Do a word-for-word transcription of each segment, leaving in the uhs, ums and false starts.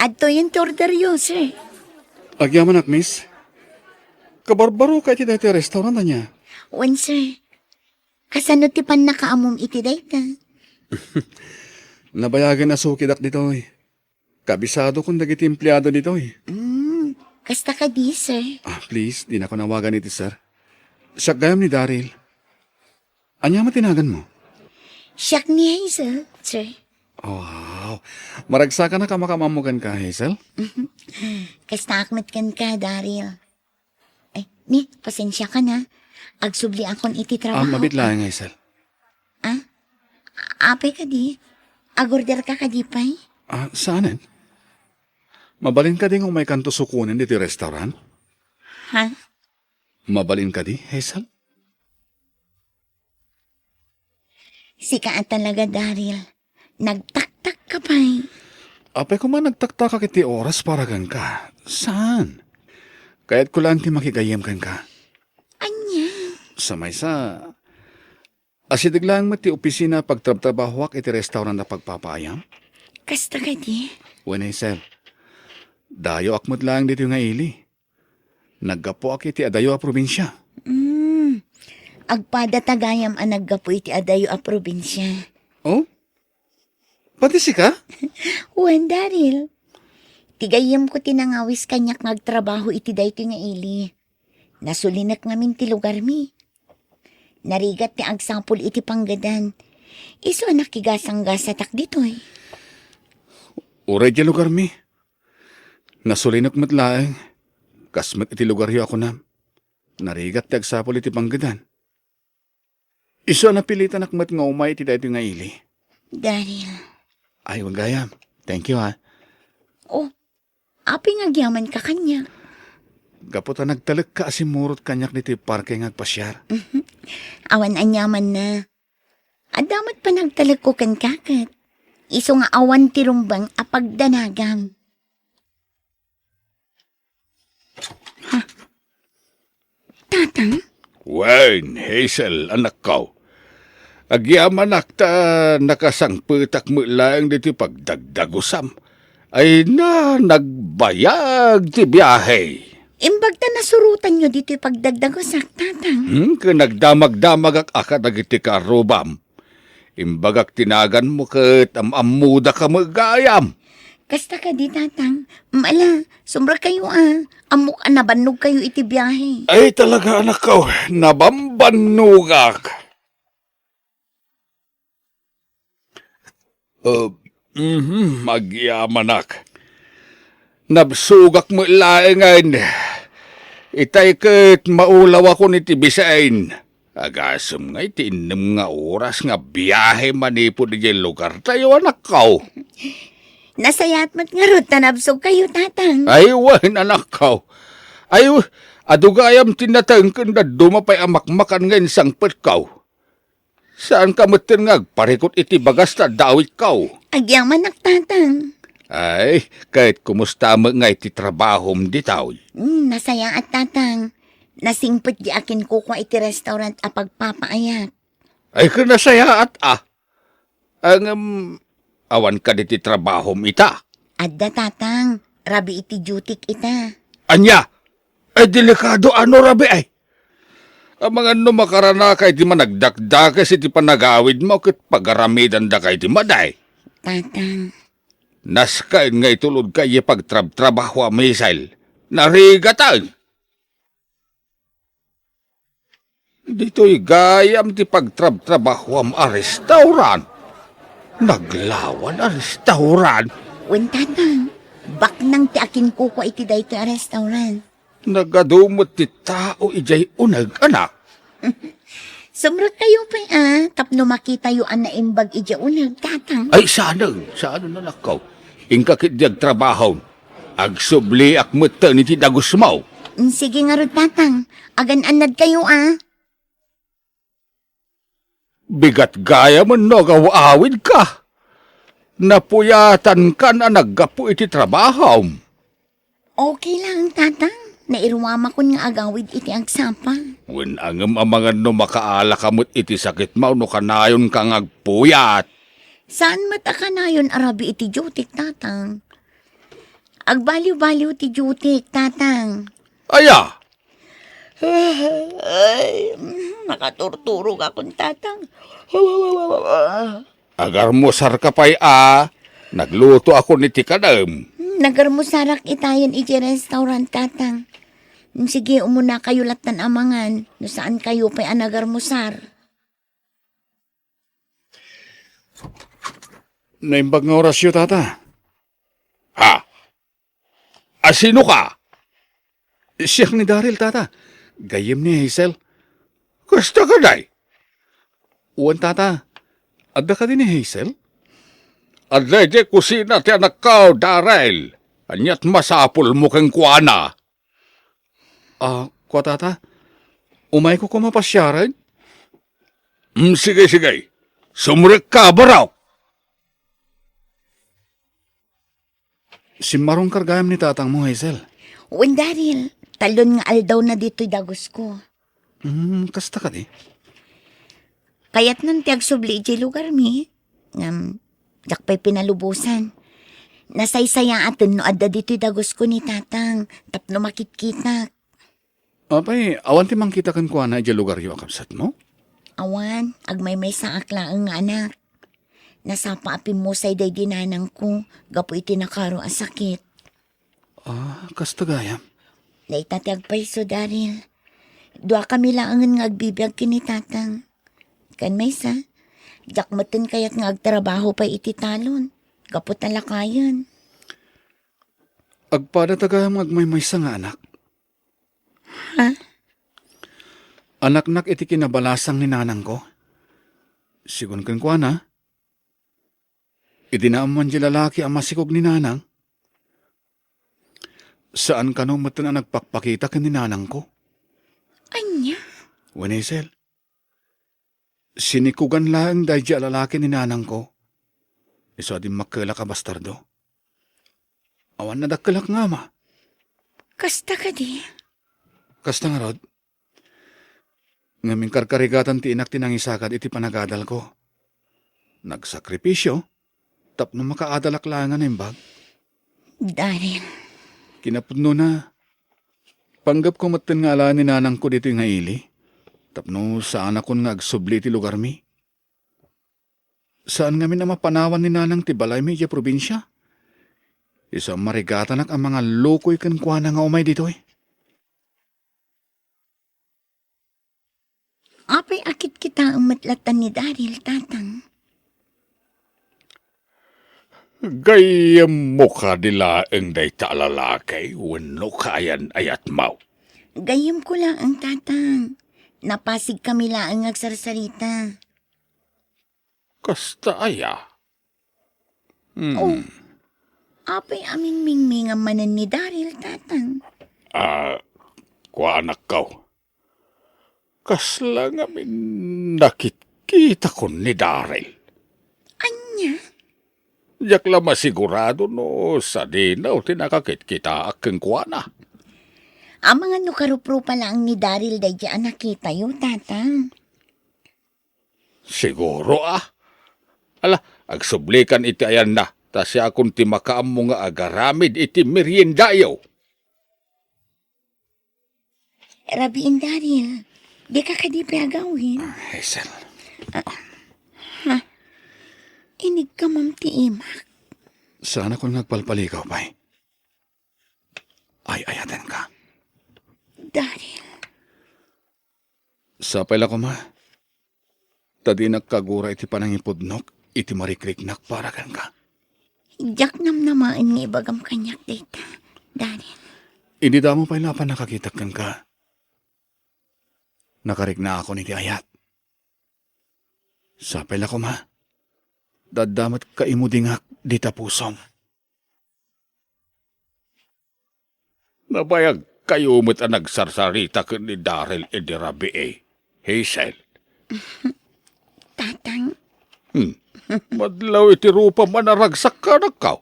Adtoyen ti orderyo, sir. Agyamanak, miss. Kabarbaroka iti daytoy restaurant, ania? Wen, sir. Kasano ti pannakaammom iti dayta? Nabayagen a sukidak ditoy. Kabisadokon dagiti empleado ditoy. Mm, kasta kadi, sir? Ah, please, dinakon awagan iti sir. Siak gayam ni Daryl. Ania met ti naganmo? Siak ni Hazel, sir. Wow. Maragsakanak a makaammo kenka, Hazel. Kastaak met kenka, Daryl. Ay, ni, pasensiakan, ha. Agsubliakon iti trabaho. Ah, mabiit laeng, Hazel. Ah? Apay kadi? Agorderka kadi pay? Ah, saanen? Mabalin kadi nga umaykanto sukonen ditoy restaurant? Ha? Mabalin kadi, Hazel? Sika a talaga, Daryl. Nagtaktak ka pay. Apay koma nagtaktakak iti oras para kenka. Saan? Kayatko laeng ti makigayyem kenka. Ania? Sa maysa, asideg laeng met ti opisina a pagtrabtrabahoak iti restaurant a pagpapaayam. Kasta kadi? Wen, Hazel. Dayoak met laeng ditoy nga ili. Naggapuak iti adayo a probinsia. Mm. Agpada ta gayam a naggapu iti adayo a probinsia. Oh? Pati sika? Wen, Daryl. Ti gayyemko ti nangawis kaniak nga agtrabaho iti daytoy nga ili. Nasulinek ngamin ti lugarmi. Narigat ti agsapul iti panggedan. Isu a nakigasanggasatak ditoy. Uray diay lugarmi. Nasulinek met laeng, kas met iti lugaryo a kunam. Narigat ti agsapul iti panggedan. Isu a napilitanak met nga umay iti daytoy nga ili. Daryl. Ay, wen gayam. Thank you, ha. Oh, apay nga agyamanka kaniak? Gapu ta nagtalekka a simmurot kaniak ditoy parke nga agpasiar. Awan aniamanna. Adda met panagtalekko kenka ket. Isu nga awan ti rumbeng a pagdanagam. Tatang? Wen, Hazel, anakko. Agyamanak ta nakasangpetak met laeng ditoy pagdagdagusam. Ay na, nagbayag ti biahe. Imbag ta nasurotanyo ditoy pagdagdagusak, Tatang. Hmm, ken nagdamagdamagak a kadagiti karrubam. Imbagak ti naganmo ket am-ammodaka met gayam. Kasta kadi, Tatang. Ala, sumrekkayo a. Ammok a nabannogkayo iti biahe. Ay, talaga, anakko, nabambannogak. Uh, mhm, agyamanak. Nabsogak met laengen. Itay ket maulawakon iti bisin. Agasem nga iti innem nga oras nga biahe manipud idiay lugartayo, anakko. Nasayaat met ngarud ta nabsogkayo, Tatang. Ay, wen, anakko. Ay, adu gayam ti nateng ken dadduma pay a makmakan nga insangpetko. Saanka metten nga agparikut iti bagas ta adda awitko. Agyamanak, Tatang. Ay, ket kumusta met nga iti trabahom ditoy? Hmm, nasayaat, Tatang. Nasingpet di akinkukua iti restaurant a pagpapaayat. Ay, ket nasayaat a. Ngem, awan kadi ti trabahom ita? Adda, Tatang. Rabii ti dutyk ita. Ania? Ay, delikado a no rabii. Amangan no makaranaka iti managdakdakes iti panagawidmo ket pagaramidandaka iti madi. Tatang. Nasken nga itulodka idiay pagtrabtrabahoam, Hazel. Narigatan. Ditoy gayam ti pagtrabtrabahoam a restaurant. Naglawan a restaurant. Wen, Tatang. Baknang ti akinkukua iti daytoy a restaurant. Nagadu met ti tao idiay uneg, anak. Sumrekkayo pay a, tapno makitayo a naimbag idiay uneg, Tatang. Ay, saanen, saanen, anakko. Inka ketdi agtrabaho. Agsubliak metten iti dagusmo. Mm, sige ngarud, Tatang. Agan-annadkayo a. Bigat gayam no agaw-awidka. Napuyatankan a naggapu iti trabahom. Okay lang, Tatang. Nairuamakon nga agawid iti agsapa. Wen, ngem amangan no makaalaka met iti sakitmo no kanayonka nga agpuyat. Saan met a kanayon a rabii iti dutyk, Tatang? Agbaliw-baliw ti duty, Tatang. Aya! Ay, mm, nakaturturog akon, Tatang. Agarmusarka pay a, nagluto akon iti kadem. Nagarmusarak itayen iti restaurant, Tatang. Sige, umunakayo lattan a mangan, no saan kayo pay a nagarmusar. Naimbag nga orasyo, Tata. Ha? Asino ka? Siak ni Daryl, Tata. Gayyem ni Hazel. Kasta kadi? Wen, Tata. Adda kadi ni Hazel? Adda iti kusina ti anakko, Daryl. Ania't masapulmo kenkuana? Ah, kua, Tata. Umayko koma pasiaren? Mm, sige, sige. Sumrekka, barok. Simmarongkar gayam ni tatangmo, Hazel. Wen, Daryl, talon nga aldawna ditoy dagusko. Hmm, kasta kadi? Kayatnan ti agsubli idiay lugarmi, ngem diak pay pinalubosan. Nasaysayaaten no adda ditoy dagusko ni Tatang tapno makitkitak. Apay, awan ti mangkita kenkuana idiay lugaryo a kabsatmo? Awan, agmaymaysaak laeng nga anak. Nasapa a pimmusay daydi nanangko gapu iti nakaro a sakit. Ah, kasta gayam. Dayta ti agpayso, Daryl. Duakami laengen nga agbibiag ken ni Tatang. Ken maysa, diak metten kayat nga agtrabaho pay iti talon, gapu ta lakayen. Agpadata gayam nga agmaymaysa nga anak. Ha? Anaknak iti kinabalasang ni nanangko. Sigun kenkuana, idi naammoan diay lalaki a masikog ni nanang, saan kano metten a nagpakpakita ken ni nanangko. Ania? Wen, Hazel, sinikugan laeng daydi a lalaki ni nanangko. Isu a dimmakkelak a bastardo. Awan nadakkelak nga ama. Kasta kadi? Kasta ngarud. Ngem inkarkarigatan ti inak ti nangisagad iti panagadalko. Nagsakripisio tapno makaadalak laeng a naimbag. Daryl. Kinapudnona, panggepko metten nga alaen ni nanangko ditoy nga ili, tapno saanakon nga agsubli iti lugarmi. Saan ngamin a mapanawan ni nanang ti balaymi idiay probinsia. Isu a marigatanak a mangallukoy kenkuana nga umay ditoy. Apay a kitkitaem met latta ni Daryl, Tatang? Gayyemmo kadi laeng dayta a lalaki wenno kayan-ayatmo? Gayyemko laeng, Tatang. Napasigkami laeng nga agsarsarita. Kasta aya? Hmm. Oh, apay a mingmingmingam manen ni Daryl, Tatang? Ah, kua, anakko. Kasla ngamin nakitkitakon ni Daryl. Ania? Diak la masigurado no sadino ti nakakitkitaak kenkuana. Amangan no karuprupa laeng ni Daryl daydi a nakitayo, Tatang. Siguro, ah. Ala, agsublikan iti ayanna, ta siakon ti makaammo nga agaramid iti meriendayo. Rabiin, Daryl. Dika kadi pay agawid? Ah, Hazel. Ah, ha? Inigkamam ti imak? Saanakon nga agpalpaligaw pay. Ay-ayatenka. Daryl. Sapay la koma, ta dinak kagura iti panangipudnok iti marikriknak para kenka. Diak namnamaen nga ibagam kaniak dayta, Daryl. Idi damo pay la a pannakakitak kenka, nakariknaakon iti ayat. Sapay la koma, ta adda met kaimudingak dita pusom. Nabayagkayo met a nagsarsarita ken ni Daryl idi rabii, Hazel. Tatang. Hmm. Madlaw iti rupam a naragsak, anakko.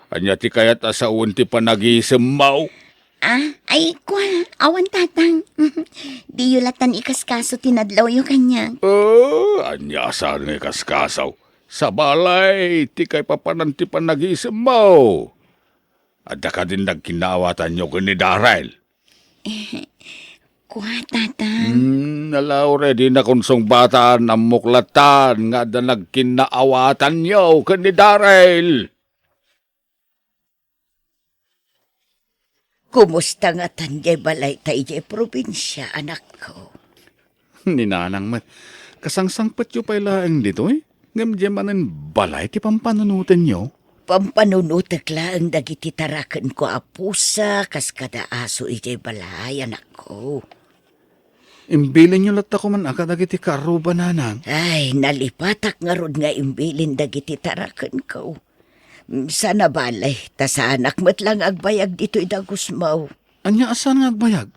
Ania ti kayat a sawen ti panagisemmo? Ah, ay, kua, awan, Tatang. Diyo latan ikaskaso ti nadlawyo kaniak. Oh, ania saan nga ikaskaso? Sabali, ti kaipapanan ti panagisemmo. Adda kadin nagkinnaawatanyo ken ni Daryl? Kua, Tata. Hmm, ala, uray dinakon sungbatan, ammok lattan nga adda nagkinnaawatanyo ken ni Daryl. Kumusta ngatan jay balayta idiay probinsia, anakko? Ni Nanang met, kasangsangpetyo pay laeng ditoy? Ngem diay manen balay ti pampanunotenyo? Pampanunotek laeng dagiti tarakenko a pusa kas kada aso idiay balay, anakko. Imbilinyo latta koman a kadagiti karruba, Nanang. Ay, nalipatak ngarud nga imbilin dagiti tarakenko. Sana bale, ta saanak met la nga agbayag ditoy dagusmo. Ania a saan nga agbayag?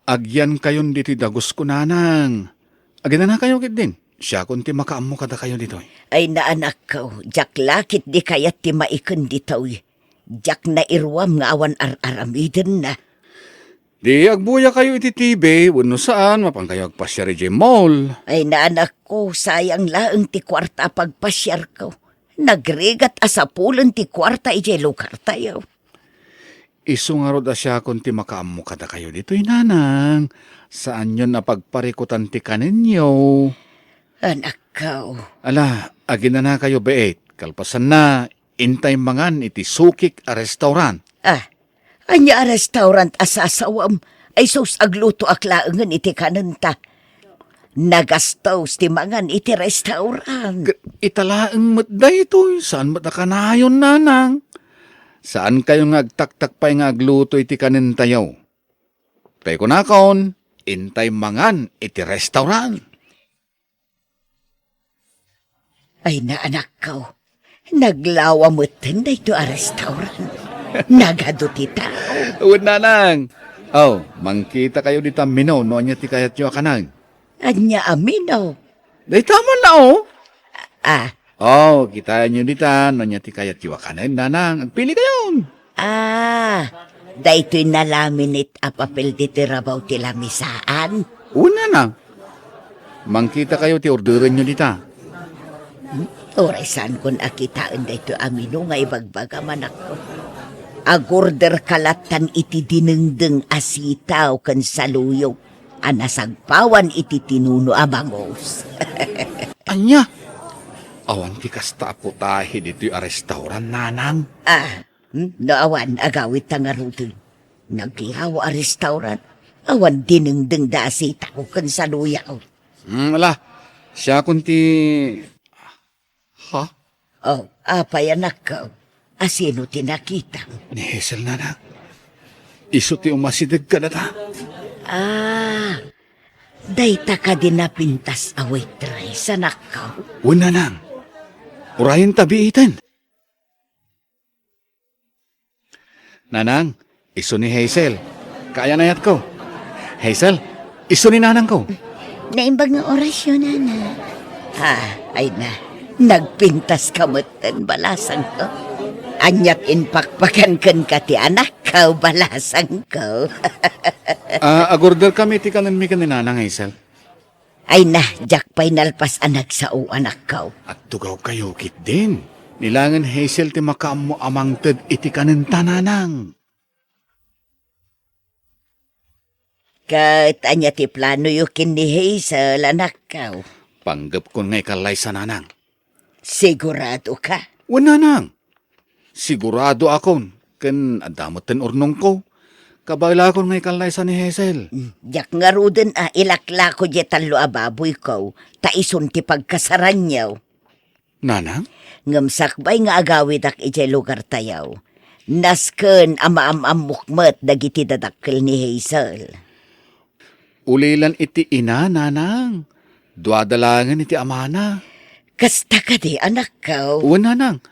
Agyankayon ditoy dagusko, Nanang. Aginanakayo ketdin. Siakon ti makaammo kadakayo ditoy. Ay, anakko, diak la ketdi kayat ti maiken ditoy. Diak nairuam nga awan ar-aramidenna. Di agbuyakayo iti T V, wenno saan, mapankayo agpasiar idiay mall. Ay, anakko, sayang laeng ti kuarta a pagpasiarko. Nagrigat a sapulen ti kuarta idiay lugartayo. Isu ngarud a siakon ti makaammo kadakayo ditoy, Nanang. Saanyon a pagparikutan ti kanenyo. Anakko. Ala, aginanakayo, beet. Kalpasanna, intay mangan iti sukik a restaurant. Ah, ania a restaurant a sasawam? Ay sus, aglutoak laengen iti kanenta. Nagastos ti mangan iti restaurant. Ket ita laeng met daytoy, saan met a kanayon, Nanang? Saankayo nga agtaktak pay nga agluto iti kanentayo. Tay kunakon, intay mangan iti restaurant. Ay, anakko, naglawa metten daytoy a restaurant. Nagadu ti tao. Wen, Nanang. Oh, mangkitakayo dita menu no ania ti kayatyo a kanen. Ania a menu? Dayta man la, oh. Ah. Oh, kitaenyo dita no ania ti kayatyo a kanen, Nanang. Agpilikayon. Ah, daytoy nalaminate a papel ditoy rabaw ti lamisaan. Wen, Nanang. Mangkitakayo ti orderenyo dita. Hmm? Uray saankon a kitaen daytoy a menu nga ibagbagam, anakko. Agorderka lattan iti dinengdeng a sitaw ken saluyot a nasagpawan iti tinuno a bangus. Ania? Awan ti kasta a putahe ditoy a restaurant, Nanang. Ah, hmm? No awan, agawidta ngaruden. Naglawa a restaurant. Awan dinengdengda a sitaw ken saluyot. Hmm, ala. Siakon ti Ha? Oh, apay, anakko? Asino ti nakita? Ni Hazel, Nanang. Isu ti umasideg kadata. Ah, dayta kadi napintas a waitress, anakko? Wen, Nanang. Urayenta biiten. Nanang, isu ni Hazel. Kaayan-ayatko. Hazel, isu ni nanangko. Naimbag nga orasyo, Nana. Ah, ay na. Nagpintaska metten, balasangko. Aniat impakpakan kenka ti anakko, balasangko. Ah, agorderkami ti kanenmi ken ni Nanang, Hazel. Ay na, diak pay nalpas a nagsao, anakko. Agtugawkayo ketdin. Ni laengen Hazel ti makaammo a mangted iti kanenta, Nanang. Ket ania ti planoyo ken ni Hazel, anakko? Panggepkon nga ikallaysa, Nanang. Siguradoka? Wen, Nanang. Siguradoakon, ken adda metten urnongko. Kabaelakon nga ikallaysa ni Hazel. Mm, diak ngaruden a ilaklako diay tallo a baboyko, ta isun ti pagkasaranyo. Nanang? Ngem sakbay nga agawidak idiay lugartayo, nasken a maam-ammok met dagiti dadakkel ni Hazel. Ulilan iti ina, Nanang. Duada laengen iti amana. Kasta kadi, anakko? Wen, Nanang.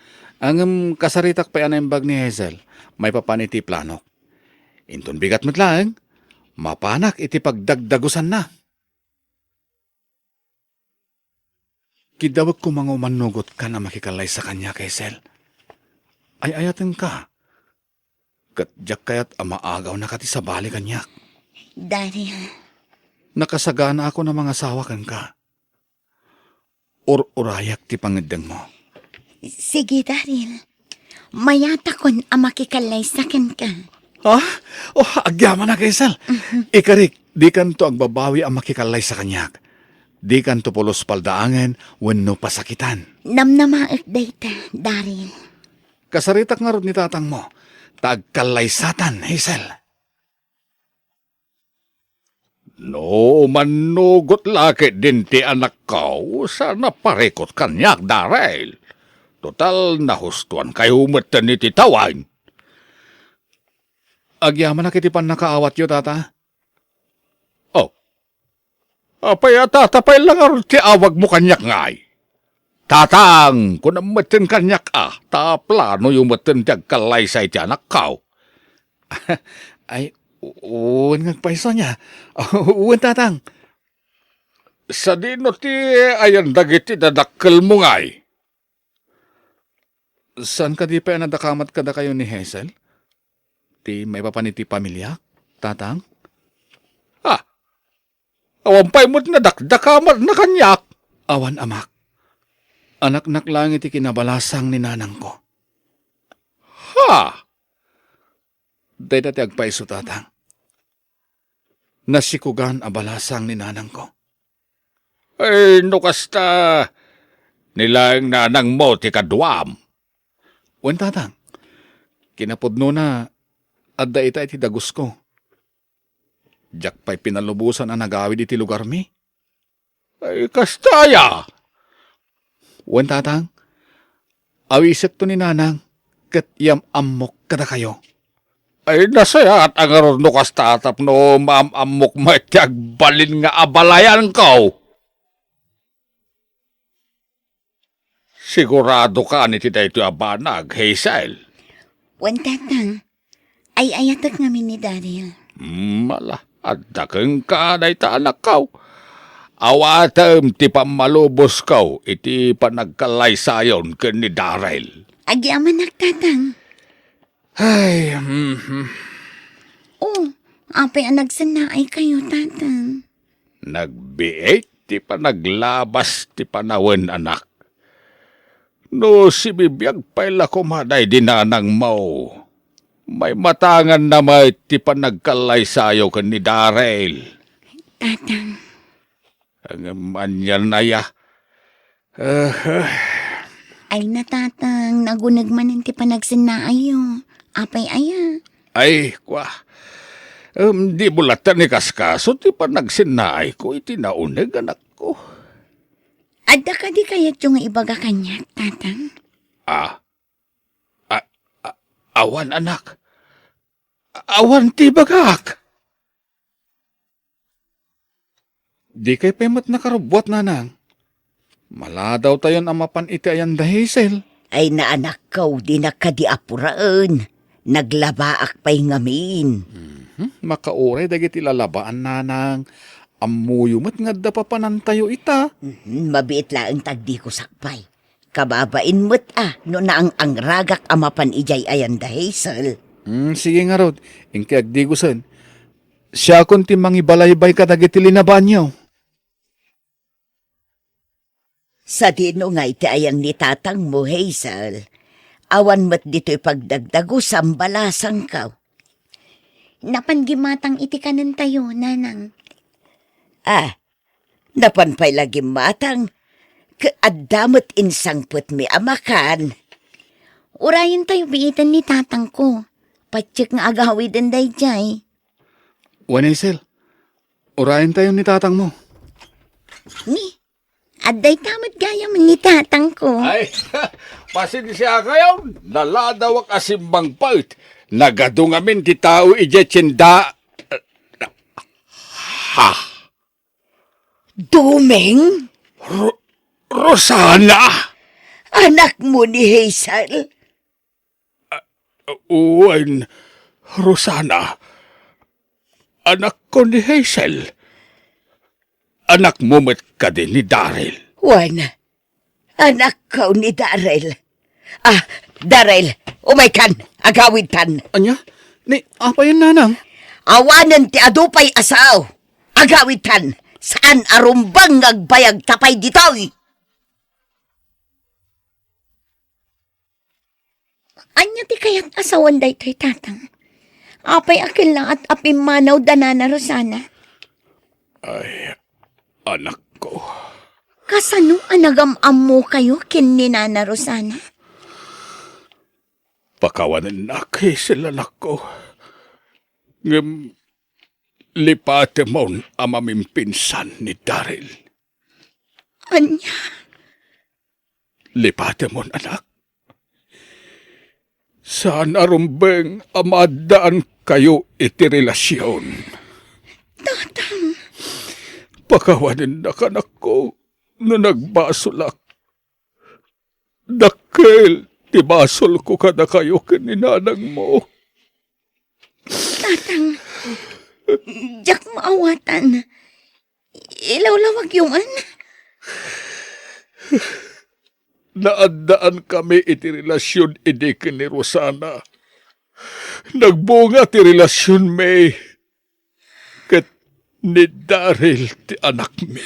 Ngem kasaritak pay a naimbag ni Hazel maipapan iti planok. Inton bigat met laeng, mapanak iti pagdagdagusanna. Kiddawek koma nga umannogotkan a makikallaysa kaniak, Hazel. Ay-ayatenka. Ket diak kayat a maagawnaka ti sabali kaniak. Daryl. Nakasaganaakon a mangasawa kenka. Ur-urayak ti pangeddengmo. Sige, Daryl. Mayatakon a makikallaysa kenka. Ha? Oh, agyamanak, Hazel. Mhm. Ikarik, dikanto agbabawi a makikallaysa kaniak. Dikanto pulos paldaangen wenno pasakitan. Namnamaek dayta, Daryl. Kasaritak ngarud ni tatangmo, ta agkallaysatan, Hazel. No mannugot la ketdin ti anakko, saan a parikut kaniak, Daryl. Total, nahustoankayo metten iti tawen. Agyamanak iti pannakaawatyo, Tata. Oh. Apay a tatapay la ngarud ti awagmo kaniak ngay? Tatang, kunam metten kaniak a, ta planoyo metten ti agkallaysa iti anakko. Ay, u-, wen nga agpayso ania. Wen, Tatang. Sadino ti ayan dagiti dadakkelmo ngay? Saan kadi pay a nadakamat kadakayo ni Hazel? Ti maipapan iti pamiliak, Tatang? Ah, awan pay met nadakdakamatna kaniak. Awan, Amak. Anaknak laeng iti kinabalasang ni nanangko. Ha? Dayta ti agpayso, Tatang. Nasikugan a balasang ni nanangko. Ay, no kasta, ni laeng nanangmo ti kaduam. Wen, Tatang. Kinapudnona, adda ita iti dagusko. Diak pay pinalubosan a nagawid iti lugarmi. Ay, kasta aya? Wen, Tatang. Awisekto ni Nanang, ket yam-ammok kadakayo. Ay, nasayaat a ngarud no kasta tapno maam-ammok met ti agbalin nga abalayanko. Siguradokan iti daytoy a banag, Hazel? Wen, Tatang. Ay-ayatek ngamin ni Daryl. Mm, ala, adda kenka dayta, anakko. Awatem ti pammalubosko iti panagkallaysayon ken ni Daryl. Agyamanak, Tatang. Ay, mhm. Oh, apay a nagsennaaykayo, Tatang? Nagbiit ti panaglabas ti panawen, anak. No sibibiag pay la koma daydi nanangmo, maimatanganna met ti panagkallaysayo ken ni Daryl. Tatang. Ngem anian aya? Ah, ah. Ay na, Tatang, naguneg manen ti panagsennaayyo. Apay aya? Ay, kua. Em, dimo latta ni kaskaso ti panagsennaayko iti nauneg, anakko. Adda kadi kayatyo nga ibaga kaniak, Tatang? Ah. A-, a-, awan, anak. Awan ti ibagak. Dikay pay met nakarubbuat, Nanang. Maladawtayon a mapan iti ayan da Hazel. Ay, naanakko, dinak kadi apuraen. Naglabaak pay ngamin. Mhm. Makauray dagiti lalabaan, Nanang. Ammoyo met nga adda papanantayo ita. Mhm. Mabiit laeng ta agdigusak pay. Kababain met a no naang-angragak a mapan idiay ayan da Hazel. Hmm, sige ngarud, inka agdigusen. Siakon ti mangibalaybay kadagiti linabaanyo. Sadino ngay ti ayan ni tatangmo, Hazel? Awan met ditoy pagdagdagusam, balasangko. Napan gimmatang iti kanentayo, Nanang. Ah, napan pay la gimmatang, ket adda met insangpetmi a makan. Urayentayo biiten ni tatangko. Patiek nga agawiden daydiay. Wen, Hazel, urayentayo ni tatangmo. Ni, adda ita met gayam ni tatangko. Ay, pasensiakayon, naladawak a simmangpet. Nagadu ngamin ti tao idiay tienda. Ha? Doming? Ro-, Rosana? Anakmo ni Hazel? Ah, wen, Rosana. Anakko ni Hazel. Anakmo met kadi ni Daryl. Wen, anakko ni Daryl. Ah, Daryl, umaykan, agawidtan. Ania? Ni, apayen, Nanang? Awanen ti adu pay a sao. Agawidtan, saan a rumbeng nga agbayagta pay ditoy. Ania ti kayat a sawen daytoy, Tatang? Apay a kellaat a pimmanaw da Nana Rosana? Ay, anakko. Kasano a nagam-ammokayo ken ni Nana Rosana? Pakawanennak, Hazel, anakko. Ngem lipatemon a mamimpinsan ni Daryl. Ania? Lipatemon, anak. Saan a rumbeng a maaddaankayo iti relasion. Tatang. Pakawanennak, anakko, no nagbasolak. Dakkel ti basolko kadakayo ken ni nanangmo. Tatang, diak maawatan. Ilawlawagyo man. Naaddaankami iti relasion idi ken ni Rosana. Nagbunga ti relasionmi ket ni Daryl ti anakmi.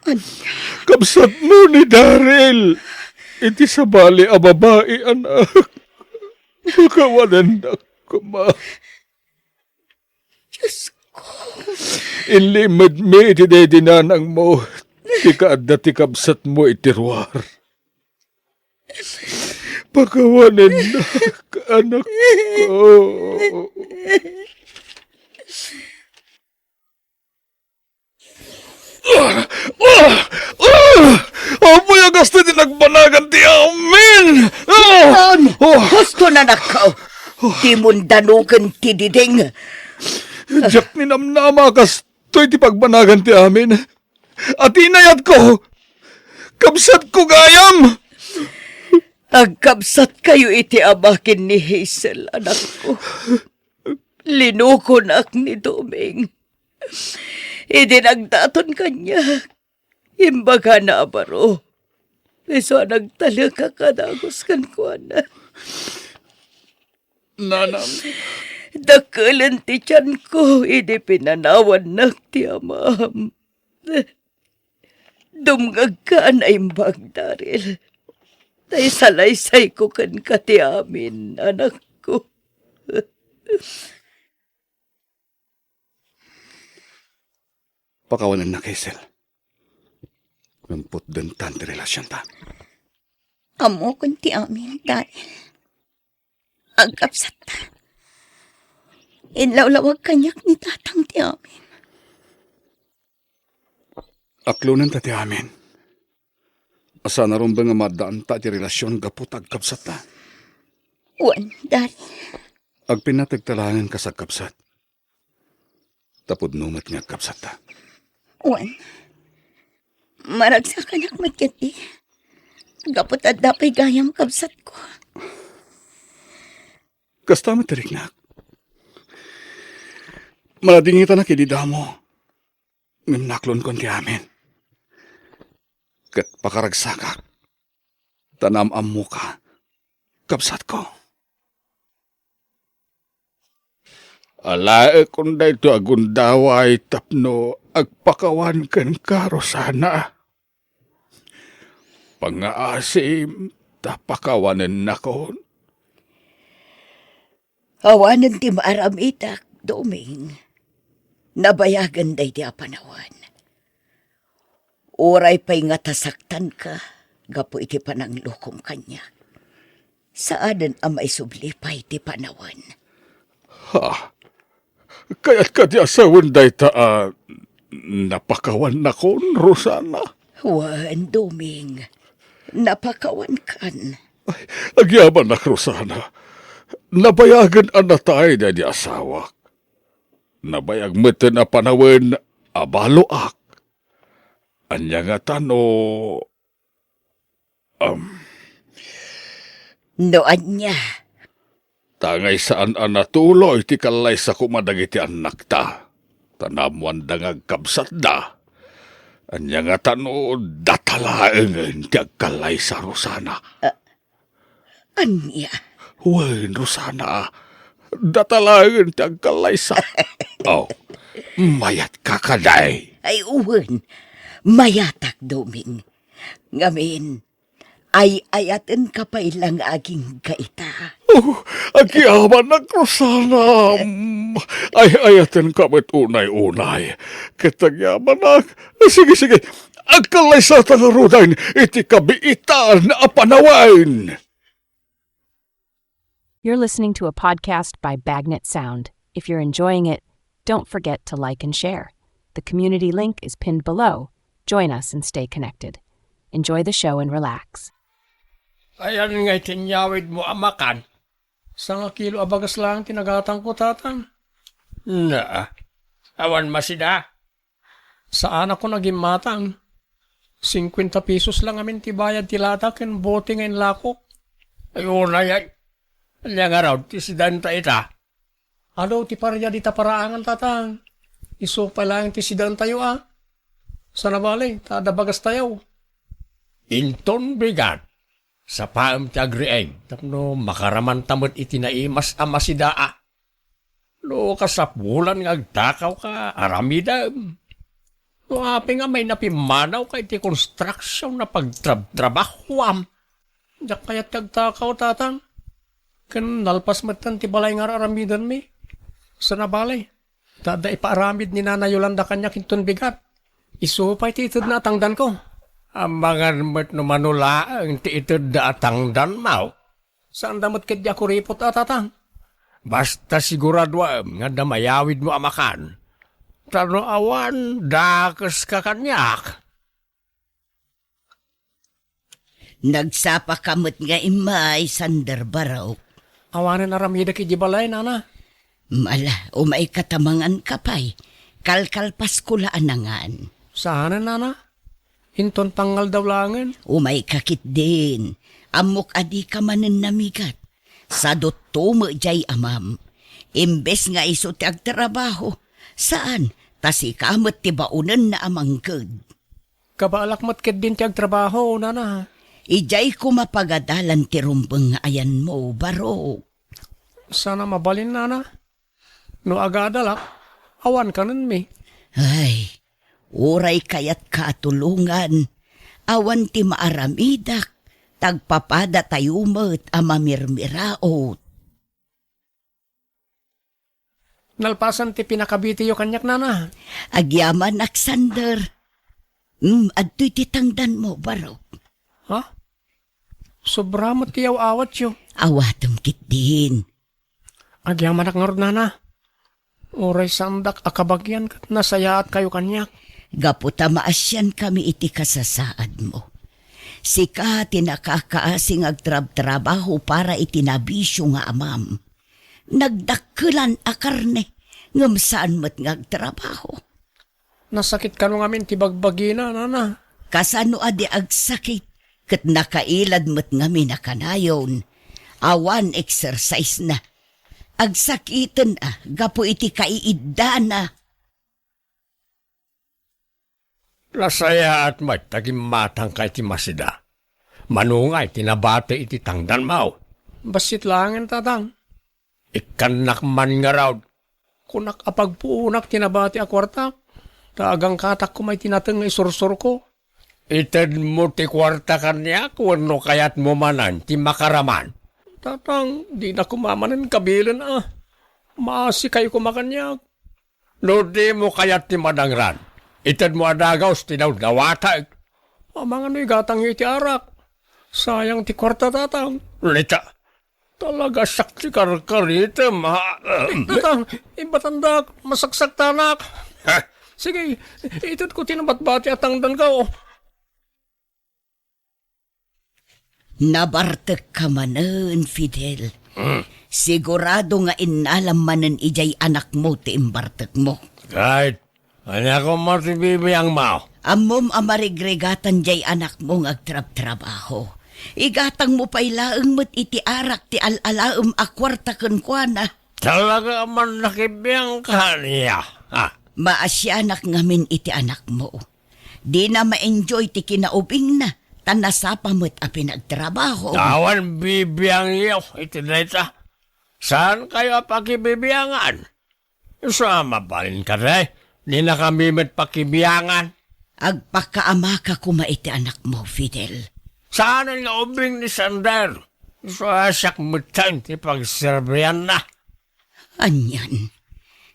Ania? Kabsatmo ni Daryl iti sabali a babai, anak. Pakawanennak koma. Diosko. Inlimedmi iti daydi nanangmo, ti kaadda ti kabsatmo iti ruar. Pakawanennak, anakko. Ah! Ah! Ah! Apay a kasta ti nagbanagan ti amin! Ah! Husto, nanakko. Dimon danoken ti diding. Diak ninamnama a kastoy ti pagbanagan ti amin. Ati nayatko! Kabsatko gayam! Agkabsatkayo iti ama ken ni Hazel, anakko. Linukonak ni Doming. Idi nagdaton kaniak, imbagana a baro. Isu a nagtalek a kadagus kenkuana. Nanang. Dakkelen ti tianko idi pinanawannak ti amam. Dumngegka a naimbag, Daryl. Ta isalaysayko kenka ti amin, anakko. Pakawanennak, Hazel. Ngem putdenta ti relasionta. Ammokon ti amin, Daryl. Agkabsatta. Inlawlawag kaniak ni Tatang ti amin. Aklonenta ti amin. Saan a rumbeng a maaddaanta ti relasion gapu ta agkabsatta. Wen, Daryl. Agpinnategta laengen kas agkabsat. Ta pudno met nga agkabsatta. Wen, maragsakanak met ketdi. Gapu ta adda pay gayam kabsatko. Kasta met ti riknak. Maladingitanak idi damo. Ngem naklonkon ti amin. Ket pakaragsakak. Ta naam-ammoka, kabsatko. Alaekon daytoy a gundaway tapno agpakawan kenka, Rosana. Pangngaasim ta pakawanennakon. Awanen ti maaramidak, Doming. Nabayagen daydi a panawen. Uray pay nga ta saktanka gapu iti pananglokom kaniak, saanen a maisubli pay ti panawen. Ha? Kayatka ti a sawen dayta a napakawannakon, Rosana? Wen, Doming. Napakawankan. Ay, agyamanak, Rosana. Nabayagen a natay daydi asawak. Nabayag metten a panawen a baloak. Ania ngata no, um, No ania? Tangay saan a natuloy ti kallaysa koma dagiti annakta, ta naammoanda nga agkabsatda. Ania ngata no data laengen ti agkallaysa, Rosana? Ah, Ania? Wen, Rosana, data laengen ti agkallaysa. Oh, mayatka kadi? Ay, wen, mayatak, Doming. Ngamin, Ay-ayatenka pay la nga agingga ita. Oh, agyamanak, Rosanam. Ay-ayatenka met unay-unay. Ket agyamanak. Sige, sige. Agkallaysata ngaruden iti kabiitan a panawen. You're listening to a podcast by Bagnet Sound. If you're enjoying it, don't forget to like and share. The community link is pinned below. Join us and stay connected. Enjoy the show and relax. Ayan nga iti inyawidmo a makan. Sangakilo a bagas laeng ti nagatangko, Tatang. Naa, awan masida. Saanakon a gimmatang. Singkuenta pesos la ngamin ti bayad ti lata ken bote nga inlakok. Ay, unay, ay. Ania ngarud ti sidanta ita? Adu ti paria dita paraangan, Tatang. Isu pay laeng ti sidantayo, a. Sana bale, ta adda bagastayo. Inton bigat, sapaem ti agriing tapno makaramanta met iti naimas a masidaa. No kasapulan nga agtakawka, aramidem. No apay nga mayna pimmanawka iti konstruksion a pagtrabtrabahuam, diak kayat ti agtakaw, Tatang. Ken nalpas metten ti balay nga ar-aramidenmi. Sana bale, ta adda ipaaramid ni Nana Yolanda kaniak inton bigat. Isu pay ti itedna a tangdanko. Amangan met no mano laeng ti itedda a tangdanmo. Saanda met ketdi a kuripot a, Tatang. Basta siguraduaem nga adda mayawidmo a makan. Ta no awan, dakeska kaniak. Nagsapaka met nga immay, Sander Barok. Awanen aramidek idiay balay, Nana. Ala, umayka ta manganka pay. Kalkalpasko la a nangan. Saanen, Nana? Inton pangngaldaw laengen? Umayka ketdin. Ammok a dika manen namigat. Sadutto met diay amam. Imbes nga isu ti agtrabaho, saan, ta sika met ti baonenna a mangked. Kabaalak met ketdin ti agtrabaho, Nana. Idiay koma pagadalan ti rumbeng nga ayanmo, Barok. Sana mabalin, Nana. No agadalak, awan kanenmi. Ay, uray kayatka a tulongan, awan ti maaramidak, ta agpapadatayo met a mamirmiraot. Nalpasan ti pinakabitiyo kaniak, Nana. Agyamanak, Sander. Mm, adtoy ti tangdanmo, Barok. Ha? Sobra met ti yaw-awatyo. Awatem ketdin. Agyamanak ngarud, Nana. Uray saandak a kabagian ket nasayaatkayo kaniak. Gapu ta maasiankami iti kasasaadmo. Sika ti nakakaasi nga agtrabtrabaho para iti nabisio nga amam. Nagdakkelan a karne, ngem saan met nga agtrabaho. Nasakit kano ngamin ti bagbagina, Nana. Kasano a di agsakit, ket nakailad met ngamin a kanayon. Awan exercise na. Agsakiten a gapu iti kaiiddana. Nasayaat met ta gimmatangka iti masida. Mano ngay ti nabati iti tangdanmo? Bassit laengen, Tatang. Ikkannak man ngarud. Kunak a pagpuonak ti nabati a kuartak, ta agangkatak koma iti nateng nga isursurko. Itedmo ti kuarta kaniak wenno kayatmo manen ti makaraman? Tatang, dina koma manen kabilen a. Maasikayo koma kaniak. No dimo kayat ti madangran, itedmo a dagus ti dawdawatek. Amangan no igatangyo iti arak. Sayang ti kuarta, Tatang. Nita, talaga siak ti karkaritem, ha? Tatang, imbatandak, masaksaktanak. Ha? Sige, itedko ti nabatbati a tangdanko. Nabartekka manen, Fidel. Hmm. Sigurado nga innalam manen idiay anakmo ti imbartekmo. Kahit ania koma ti bibiangmo? Ammom a marigrigatan diay anakmo nga agtrabtrabaho. Igatangmo pay laeng met iti arak ti al-alaem a kuarta kenkuana. Talaga a man nakibiangka ania? Ha? Maasianak ngamin iti anakmo. Dina ma-enjoy ti kinaubingna, ta nasapa met a pinagtrabaho. Awan bibiangyo iti dayta. Saankayo a pakibibiangan? Isu a mabalin kadi, dinakami met pakibiangan. Agpakaamaka koma iti anakmo, Fidel. Saanen nga ubing ni Sander. Isu a siak metten ti pagserbianna. Anian,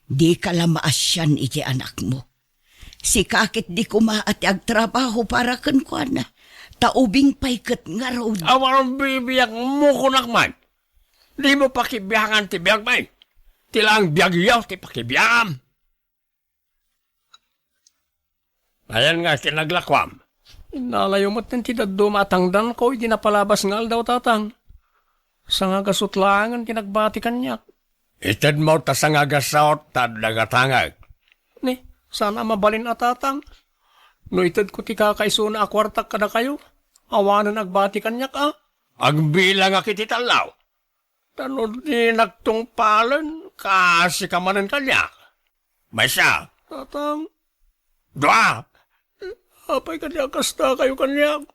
dika la maasian iti anakmo. Sika ket di koma a ti agtrabaho para kenkuana, ta ubing pay ket ngarud. Awan bibiagmo, kunak man. Dimo pakibiangan ti biagmi. Ti laeng biagyo ti pakibiangam. Ayan nga ti naglakuam. Innalayo met ti dadduma a tangdanko idi napalabas nga aldaw, tatang. Sangagasut laengen ti nagbati kaniak. Itedmo ta sangagasut ta adda gatangek. Ni, saan a mabalin a, tatang. No itedko ti kakaisuna a kuartak kadakayo, awanen agbati kaniak a. Agbilangak iti talnaw. Ta no dinak tungpalen, kaasika manen kaniak. Maysa. Tatang. Dua. Apay kadi a kasta kayo kaniak?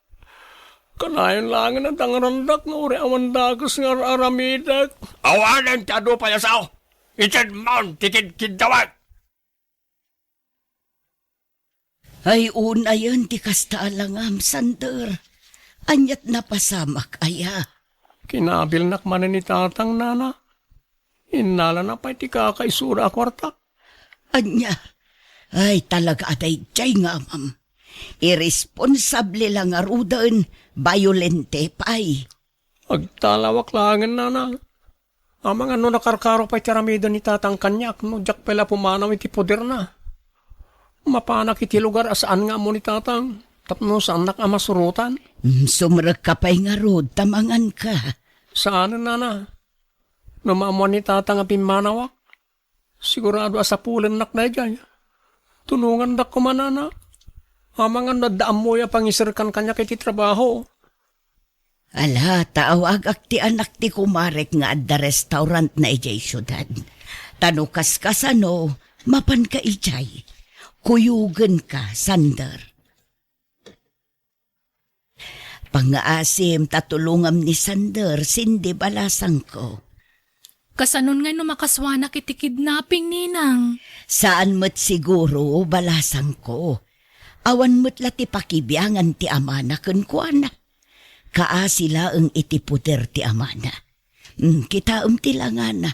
Kanayon laengen a dangrandak nga uray awan dakes nga ar-aramidek. Awanen ti adu payasaw. Itedmon ti kidkiddawek. Ay, unayen ti kasta a langam, Sander. Aniat napasamak aya? Kinabilnak manen ni tatang, nana. Innalana pay ti kakaisura a kuarta. Ania? Ay, talaga a daydiay nga amam. Iresponsable la ngaruden, bayolente pay. Agtalawak laengen, nana. Amangan no nakarkaro pay ti aramiden ni tatang kaniak no diak pay la pumanaw iti poderna. Mapanak iti lugar a saan nga ammo ni tatang, tapno saannak a masurotan. Mm, sumrekka pay ngarud, ta manganka. Saanen, nana. No maammoan ni tatang a pimmanawak, sigurado a sapulennak daydiay. Tulongandak koma, nana. Amangan no adda ammoyo a pangiserkan kaniak iti trabaho. Ala, ta awagak ti anak ti kumarek nga adda restaurantna idiay siudad. Ta no kaskasano, mapanka idiay. Kuyogenka, Sander. Pangngaasim ta tulongam ni Sander, Cindy, balasangko. Kasanon ngay no makasuanak iti kidnapping, ninang? Saan met siguro, balasangko. Awan met la ti pakibiangan ti amana kenkuana. Kaasi laeng iti poder ti amana. Mm, kitaem ti langana.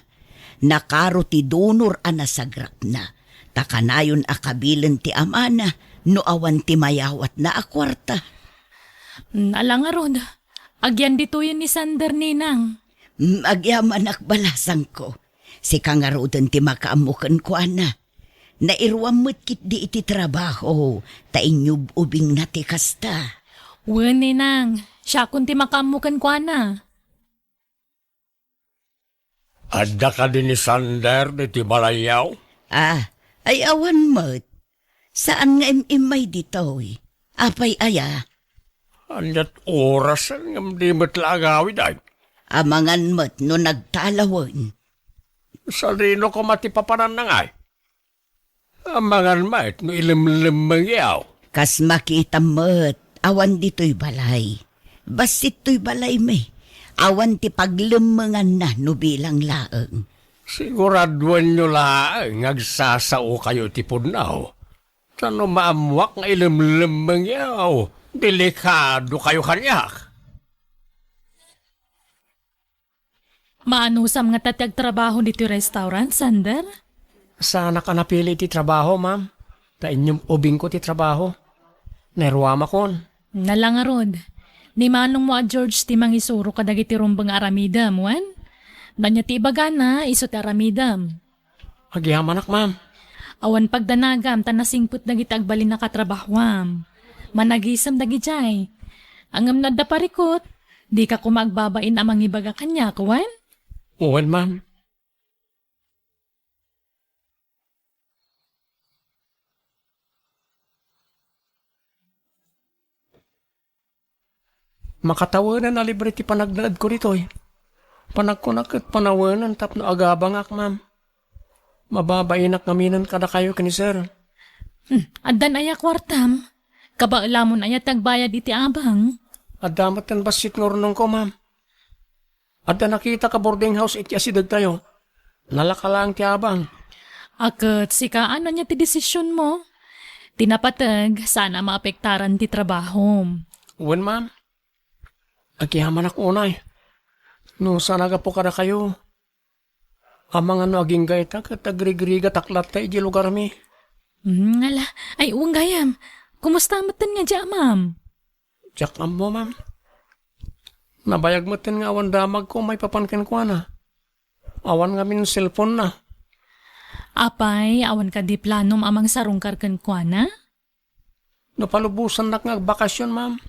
Nakaro ti donor a nasagrapna. Ta kanayon a kabilen ti amana no awan ti mayawatna a kuarta. Mm, ala ngarud, agyan ditoyen ni Sander, ninang. Mm, agyamanak, balasangko. Sika ngaruden ti makaammo kenkuana. Nairuam met ketdi iti trabaho, ta inyub-ubingna ti kasta. Wen, ninang, siakon ti makaammo kenkuana. Adda kadi ni Sander ditoy balayyo? Ah, ay awan met. Saan nga im-immay ditoy. Apay aya? Aniat orasen ngem di met la agawid, ay? Amangan met no nagtalawen. Sadino koma ti papananna ngay? Amangan met no ilemlemmengyo. Kas makitam met, awan ditoy balay. Bassit toy balaymi. Awan ti paglemmenganna no bilang laeng. Siguraduenyo laeng nga agsasaokayo iti pudno. Ta no maammoak nga ilemlemmengyo, delikadokayo kaniak. Maanusam ngata ti agtrabaho ditoy restaurant, Sander? Saanak a napili ti trabaho, ma'am. Ta inyub-ubingko ti trabaho. Nairuamakon. Ala ngarud, ni manongmo a George ti mangisuro kadagiti rumbeng nga aramidem, wen? No ania ti ibagana, isu ti aramidem. Agyamanak, ma'am. Awan pagdanagam ta nasingpet dagiti agbalin a katrabahoam. Managisem dagidiay. Ngem no adda parikut, dika koma agbabain a mangibaga kaniak, wen? Wen, ma'am. Makatawenen a libre ti panagnaedko ditoy. Panagkunak ket panawenen tapno agabangak, ma'am. Mababainak ngaminen kadakayo ken ni sir. Hmm, addan aya kuartam? Kabaelamon aya ti agbayad iti abang? Adda met ken bassit nga urnongko, ma'am. Adda nakitak a boarding house iti asidegtayo. Nalaka laeng ti abang. A ket sika, ania ti desisionmo? Ti napateg, saan a maapektaran ti trabahom. Wen, ma'am. Agyamanak unay. No saan a gapu kadakayo, amangan no agingga ita ket agrigrigatak latta idiay lugarmi. Hmm, ala. Ay, wen gayam. Kumusta metten nga diay amam? Diak ammo, ma'am. Nabayag metten nga awan damagko maipapan kenkuana. Awan ngamin cellphone-na. Apay, awan kadi planom a mangsarungkar kenkuana? No palubosannak nga agbakasyon, ma'am,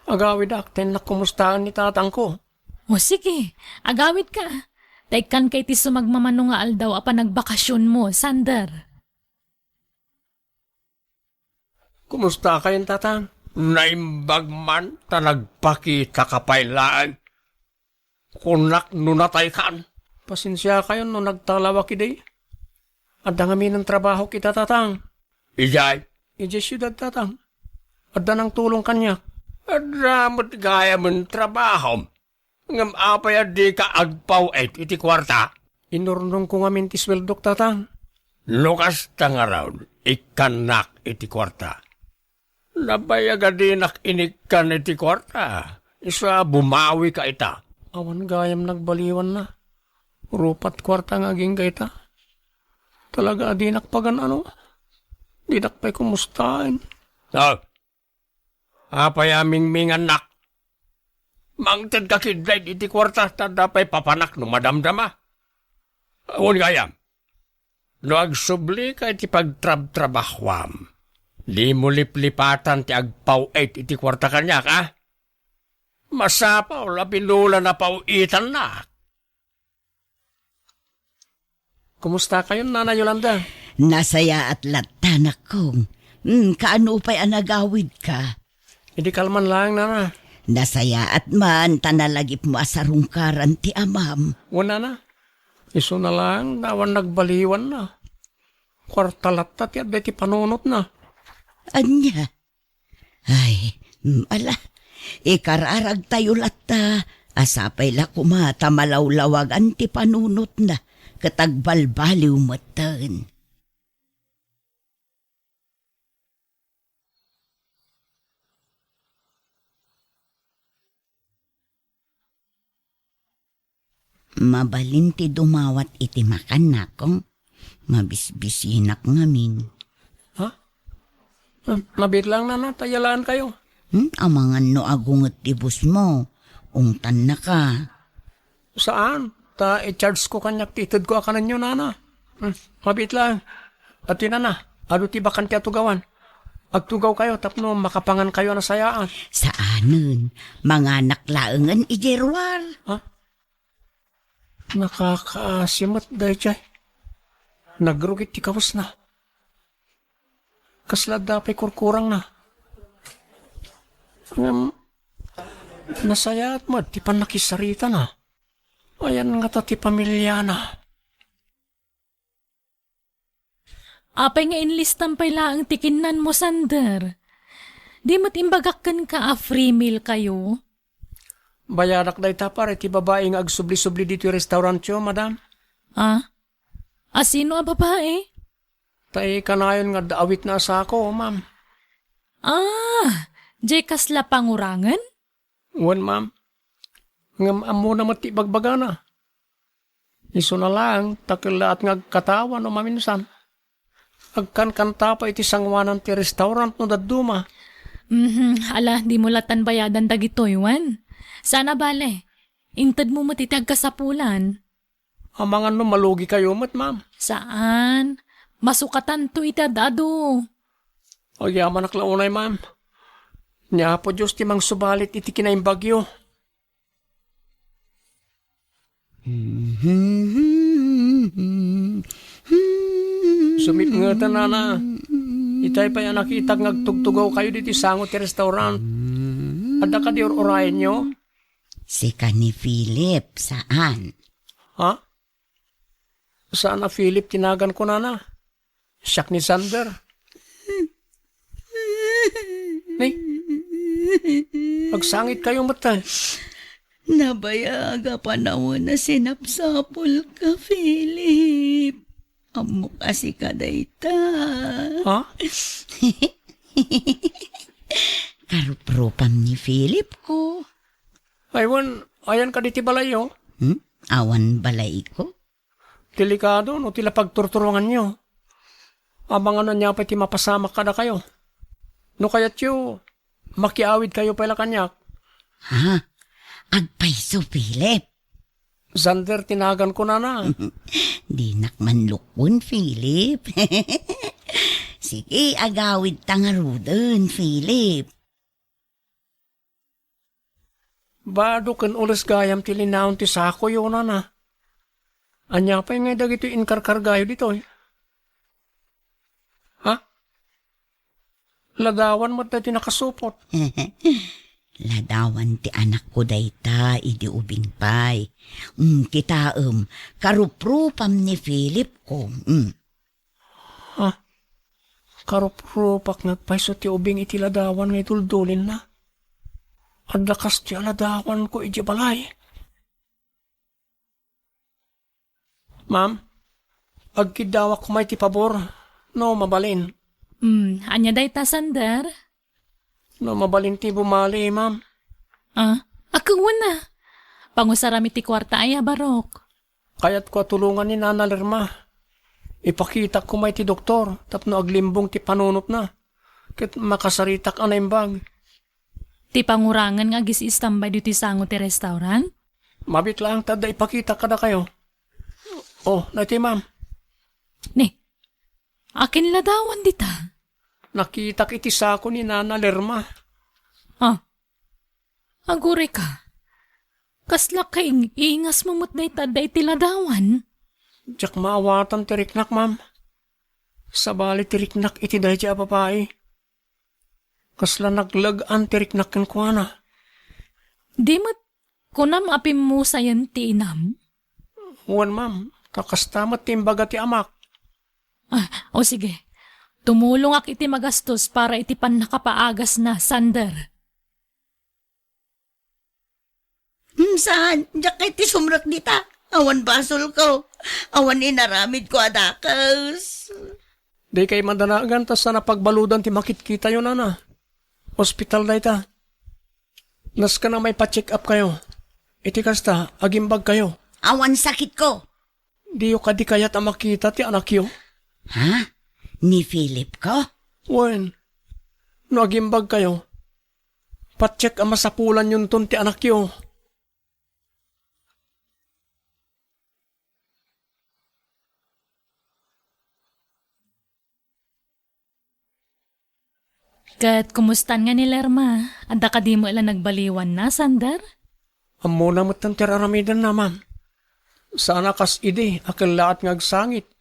agawidak ta innak kumustaen ni tatangko. O sige, agawidka. Ta ikkanka iti sumagmamano nga aldaw a panagbakasyonmo, Sander. Kumusta kayon, Tatang? Naimbag man ta nagpakitaka pay laeng. Kunak no nataykan. Pasensiakayon no nagtalawak idi. Adda ngamin trabahok ita, Tatang. Idiay? Idiay siudad, Tatang. Adda nangtulong kaniak. Adda met gayamen trabahom. Ngem apay a dika agpaw-it iti kuarta? Inurnongko ngamin ti sueldok, Tatang. No kasta ngarud, ikkannak iti kuarta. Nabayag a dinak inikkan iti kuarta. Isu a bumawika ita. Awan gayam nagbaliwanna. Rupat kuarta nga agingga ita. Talaga a dinak pagan-ano. Dinak pay kumustaen. Ah, apay a mingmingannak? Mangtedka ketdi iti kuarta ta adda pay papanak no madamdama. Wen gayam, no agsublika iti pagtrabtrabahuam, dimo liplipatan ti agpaw-it iti kuarta kaniak, a? Masapul a binulan a paw-itannak. Kumusta kayon, Nana Yolanda? Nasayaat latta, anakko. Hmm, kaano pay a nagawidka? Idi kalman laeng, Nana. Nasayaat man ta nalagipmo a sarungkaran ti amam. Wen, Nana. Isuna laeng ta awan nagbaliwanna. Kuarta latta ti adda iti panunotna. Ania? Ay, mm, ala, ikararagtayo latta, a sapay la koma ta malawlawagan ti panunotna, ket agbalbaliw metten. Mabalin ti dumawat iti makan, nakong. Mabisbisinak ngamin. Ha? Ah, mabiit lang, Nana, ta yalaan kayo. Hmm? Amangan no agunget ti busmo. Ungtannaka. Saan? Ta i-charge ko kaniak ti ited ko a kanenyo, Nana. Hmm, mabiit lang. Ati, Nana, adu ti bakante a tugawan. Agtugaw kayo tapno makapangan kayo a nasayaan. Saanen. Manganak laengen idiay ruar. Ha? Nakakaasi met daydiay. Nagrugit ti kawesna. Kasla adda pay kurkurangna. Ngem, nasayaat met ti pannakisaritana. Ayan ngata ti pamiliana. Apay nga inlistam pay laeng ti kinnanmo, Sander? Di met imbagak kenka a free meal kayo? Bayadak dayta para iti babai nga agsubli-subli ditoy restaurantyo, madam. Ah? A sino a babai? Ta ikanayon nga adda awitna a sako, ma'am. Ah, diay kasla pangurangen? Wen, ma'am. Ngem ammona met ti ibagbagana. Isuna laeng ta kellaat nga agkatawa no maminsan. Agkankanta pay iti sangoanan ti restaurant no dadduma. Mhm, ala, dimo latan bayadan dagitoy, wen? Saan a bale, intedmo met iti agkasapulan. Amangan no malugi kayo met, ma'am. Saan. Masukatanto iti ad-adu. Agyamanak la unay, ma'am. Ni Apo Dios ti mangsubalit iti kinaimbagyo. Sumipngetan, Nana. Itay pay a nakitak nga agtugtugaw kayo ditoy sango ti restaurant. Adda kadi ur-urayenyo? Sika ni Philip, saan? Ha? Saan a Philip ti naganko, Nana? Siak ni Sander. Ni? Agsangit kayo met, tay. Nabayag a panawen a sinapsapulka, Philip. Ammok a sika dayta. Ha? Karuprupam ni Philip ko. Ay wen, ayan kadi ti balayyo? Hmm? Awan balayko? Delikado no ti la pagturturonganyo. Amangan no ania pay ti mapasamak kadakayo. No kayatyo, makiawidkayo pay la kaniak. Ha? Agpayso, Philip. Sander ti naganko, nana. Dinak man lukon, Philip. Sige, agawidta ngaruden, Philip. Bado ken ules gayam ti linaon ti sakoyo, nana. Ania pay ngay dagitoy inkarkargayo ditoy? Ha? Ladawan met daytoy nakasupot. Ladawan ti anakko dayta idi ubing pay. Mm, kitaem, karuprupam ni Philip ko. Mm. Ha? Karuprupak nga agpayso ti ubing iti ladawan nga iduldulinna. Adda kastoy a ladawanko idiay balay. Ma'am, agkiddawak koma iti pabor, no mabalin. Hmm, ania dayta, Sander? No mabalin ti bumali, ma'am. Ah, akewen na. Pangusaram iti kuarta aya, Barok. Kayatko a tulongan ni Nana Lerma. Ipakitak koma iti doktor tapno aglimbong ti panunotna. Ket makasaritak a naimbag. Ti pangurangan nga agis-istambay ditoy sango ti restaurant? Mabiit laeng ta adda ipakitak kadakayo. Oh, daytoy, ma'am. Ni, akin ladawan dita? Nakitak iti sako ni Nana Lerma. Ah, agurayka. Kasla kaing-ingasmo met dayta adda iti ladawan? Diak maawatan ti riknak, ma'am. Sabali ti riknak iti daydiay a babai. Kasla nagleg-an ti riknak kenkuana. Di met kunam a pimmusayen ti inam? Wen, ma'am. Ta kasta met ti imbaga ti amak. Ah, o sige. Tumulongak iti magastos para iti pannakapaagasna, Sander. Hmm, saan? Diak kay ti sumrek dita. Awan basolko. Awan inaramidko a dakes. Dikay madanagan ta saan a pagbaludan ti makitkitayo, nana. Ospital dayta. Nasken a maipa-check up kayo. Iti kasta, agimbag kayo. Awan sakitko. Diyo kadi kayat a makita ti anakyo? Ha? Ni Philip ko? Wen, no agimbag kayo, patiek a masapulanyonton ti anakyo. Ket kumustan nga ni Lerma? Adda kadi met la nagbaliwanna, Sander? Ammona metten ti ar-aramidenna, ma'am. Saan a kas idi a kellaat nga agsangit.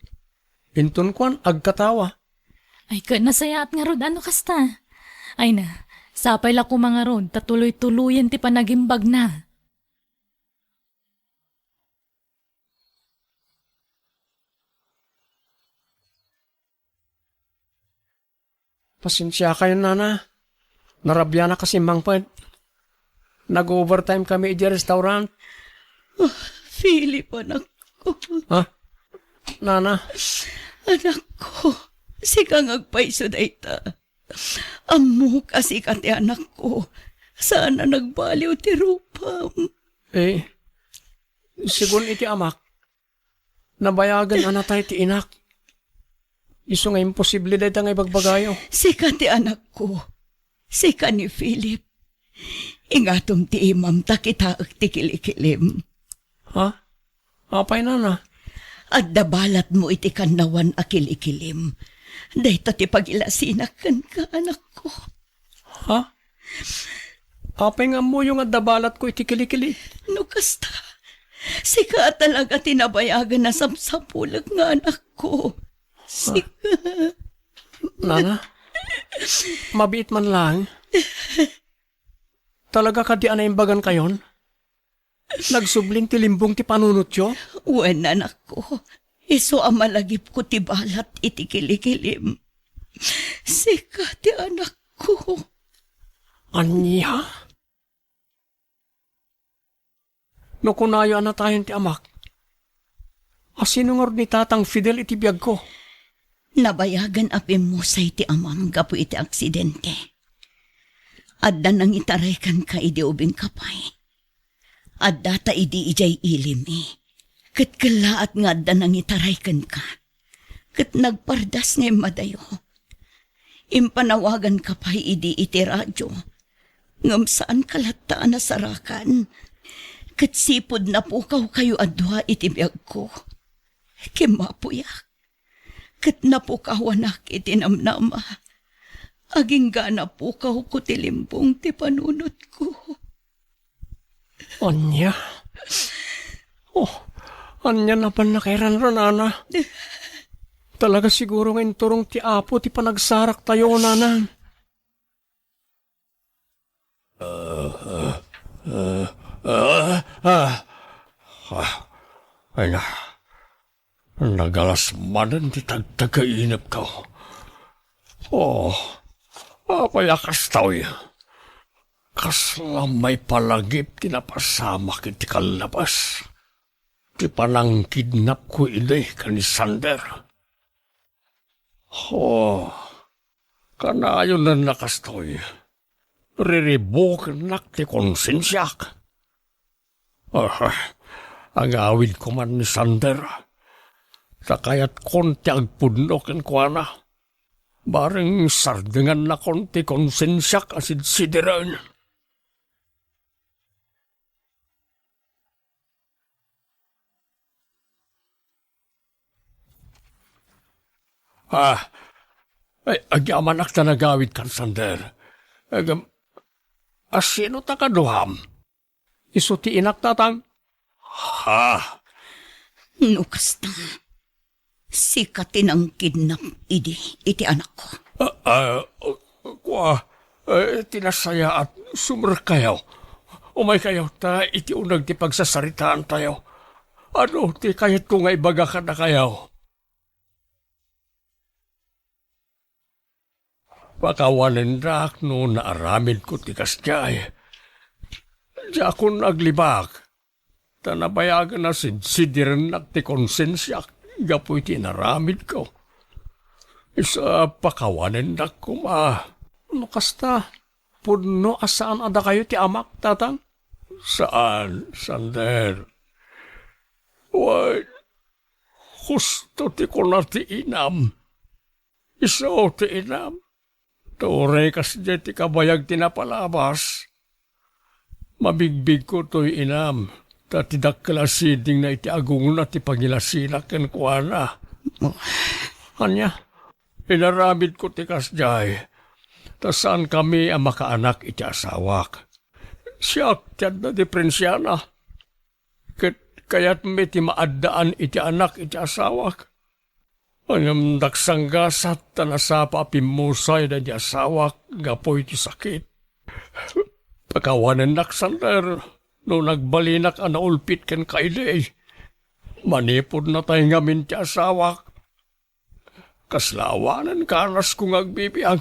Inton kuan, agkatawa. Ay, ket nasayaat ngarud a no kasta. Ay na, sapay la koma ngarud ta tuloy-tuloyen ti panagimbagna. Pasensiakayon, nana. Narabianak a simmangpet. Nag-overtime kami idiay restaurant. Ah, Philip, anakko. Ha? Nana? Anakko, sika nga agpayso dayta. Ammok a sika ti anakko. Saan a nagbaliw ti rupam. Eh, sigun iti amak, nabayagen a natay ti inak. Isu nga imposible dayta nga ibagbagayo. Sika ti anakko. Sika ni Philip. Ingatom ti imam ta kitaek ti kilikilim. Ha? Apay, nana? Adda balatmo iti kannawan a kilikilim. Dayta ti pagilasinak kenka, anakko. Ha? Apay nga ammoyo nga adda balatko iti kilikili? No kasta, sika a talaga ti nabayagen a sapsapulek nga anakko. Sika. Nana, mabiit man lang. Talaga kadi a naimbagankayon? Nagsublin ti limbong ti panunotyo? Wen, anakko. Isu a malagipko ti balat iti kilikilim. Sika ti anakko. Ania? No kunayo a natayen ti amak, asino ngarud ni Tatang Fidel iti biagko? Nabayagen a pimmusay ti amam gapu iti aksidente. Adda nangitaray kenka idi ubingka pay. Addata idi idiay ilimmi, ket kellaat nga adda nangitaray kenka, ket nagpardas nga immadayo. Impanawaganka pay idi iti radio, ngem saanka latta a nasarakan, ket sipud napukawkayo a dua iti biagko. Kimmapuyak, ket napukawanak iti namnama. Agingga napukawko ti limbong ti panunotko. Ania? Oh, ania napan nakairanranana? Talaga siguro nga inturong ti Apo ti panagsaraktayo, nanang. Ah, ah, ah, ah, ah. Ay na, nagalas manen ti tagtagainepko. Oh, apay a kastoy? Kasla maipalagip ti napasamak iti kallabas. Ti panangkidnapko idi ken ni Sander. Oh, kanayonen a kastoy. Riribukennak ti konsensiak. Ah, agawidko man ni Sander. Ta kayatkon ti agpudno kenkuana. Bareng sardengannakon ti konsensiak a sidsidiren. Ah, ay, agyamanak ta nagawidkan, Sander. Agam, a sino ta kaduam? Isu ti inak, tatang. Ha? No kasta, sika ti nangkidnap idi iti anakko. Ah, ah, kua, eh, ti nasayaat, sumerkayo. Umaykayo, ta iti uneg ti pagsasaritaantayo. Adu ti kayatko nga ibaga kadakayo? Pakawanendak no naaramidko ti kasdiay. Diakon aglibak, ta nabayagen a sidsidirennak ti konsensiak gapu iti inaramidko. Isu a pakawanendak koma. No kasta, pudno a saan a dakayo ti amak, tatang? Saan, Sander. Wen, husto ti kuna ti inam. Isu ti inam. Ta uray kasdiay ti kabayag ti napalabas, mabigbigko toy inam, ta ti dakkel a sidingna iti agungna ti pangilasinak kenkuana. Ania? Inaramidko ti kasdiay, ta saankami a makaanak iti asawak. Siak ti adda diprensiana. Ket kayatmi ti maaddaan iti anak iti asawak. Ngem daksanggasat ta nasapa a pimmusay daydi asawak gapu iti sakit. Pakawanennak, Sander, no nagbalinak a naulpit kenka idi. Manipud natay ngamin ti asawak. Kasla awanen kanasko nga agbibiag.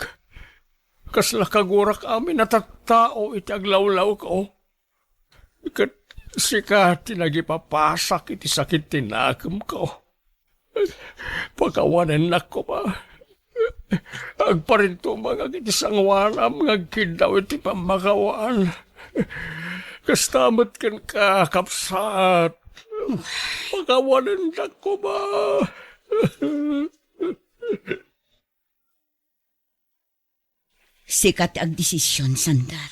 Kasla kagurak amin a tattao iti aglawlawko. Ket sika ti nagipapasak iti sakit ti nakemko. Pakawanennak koma. Agparintumangak iti sangoanam nga agkiddaw iti pammakawan. Kasta met kenka, kabsat. Pakawanennak koma. Sika ti agdesisyon, Sander.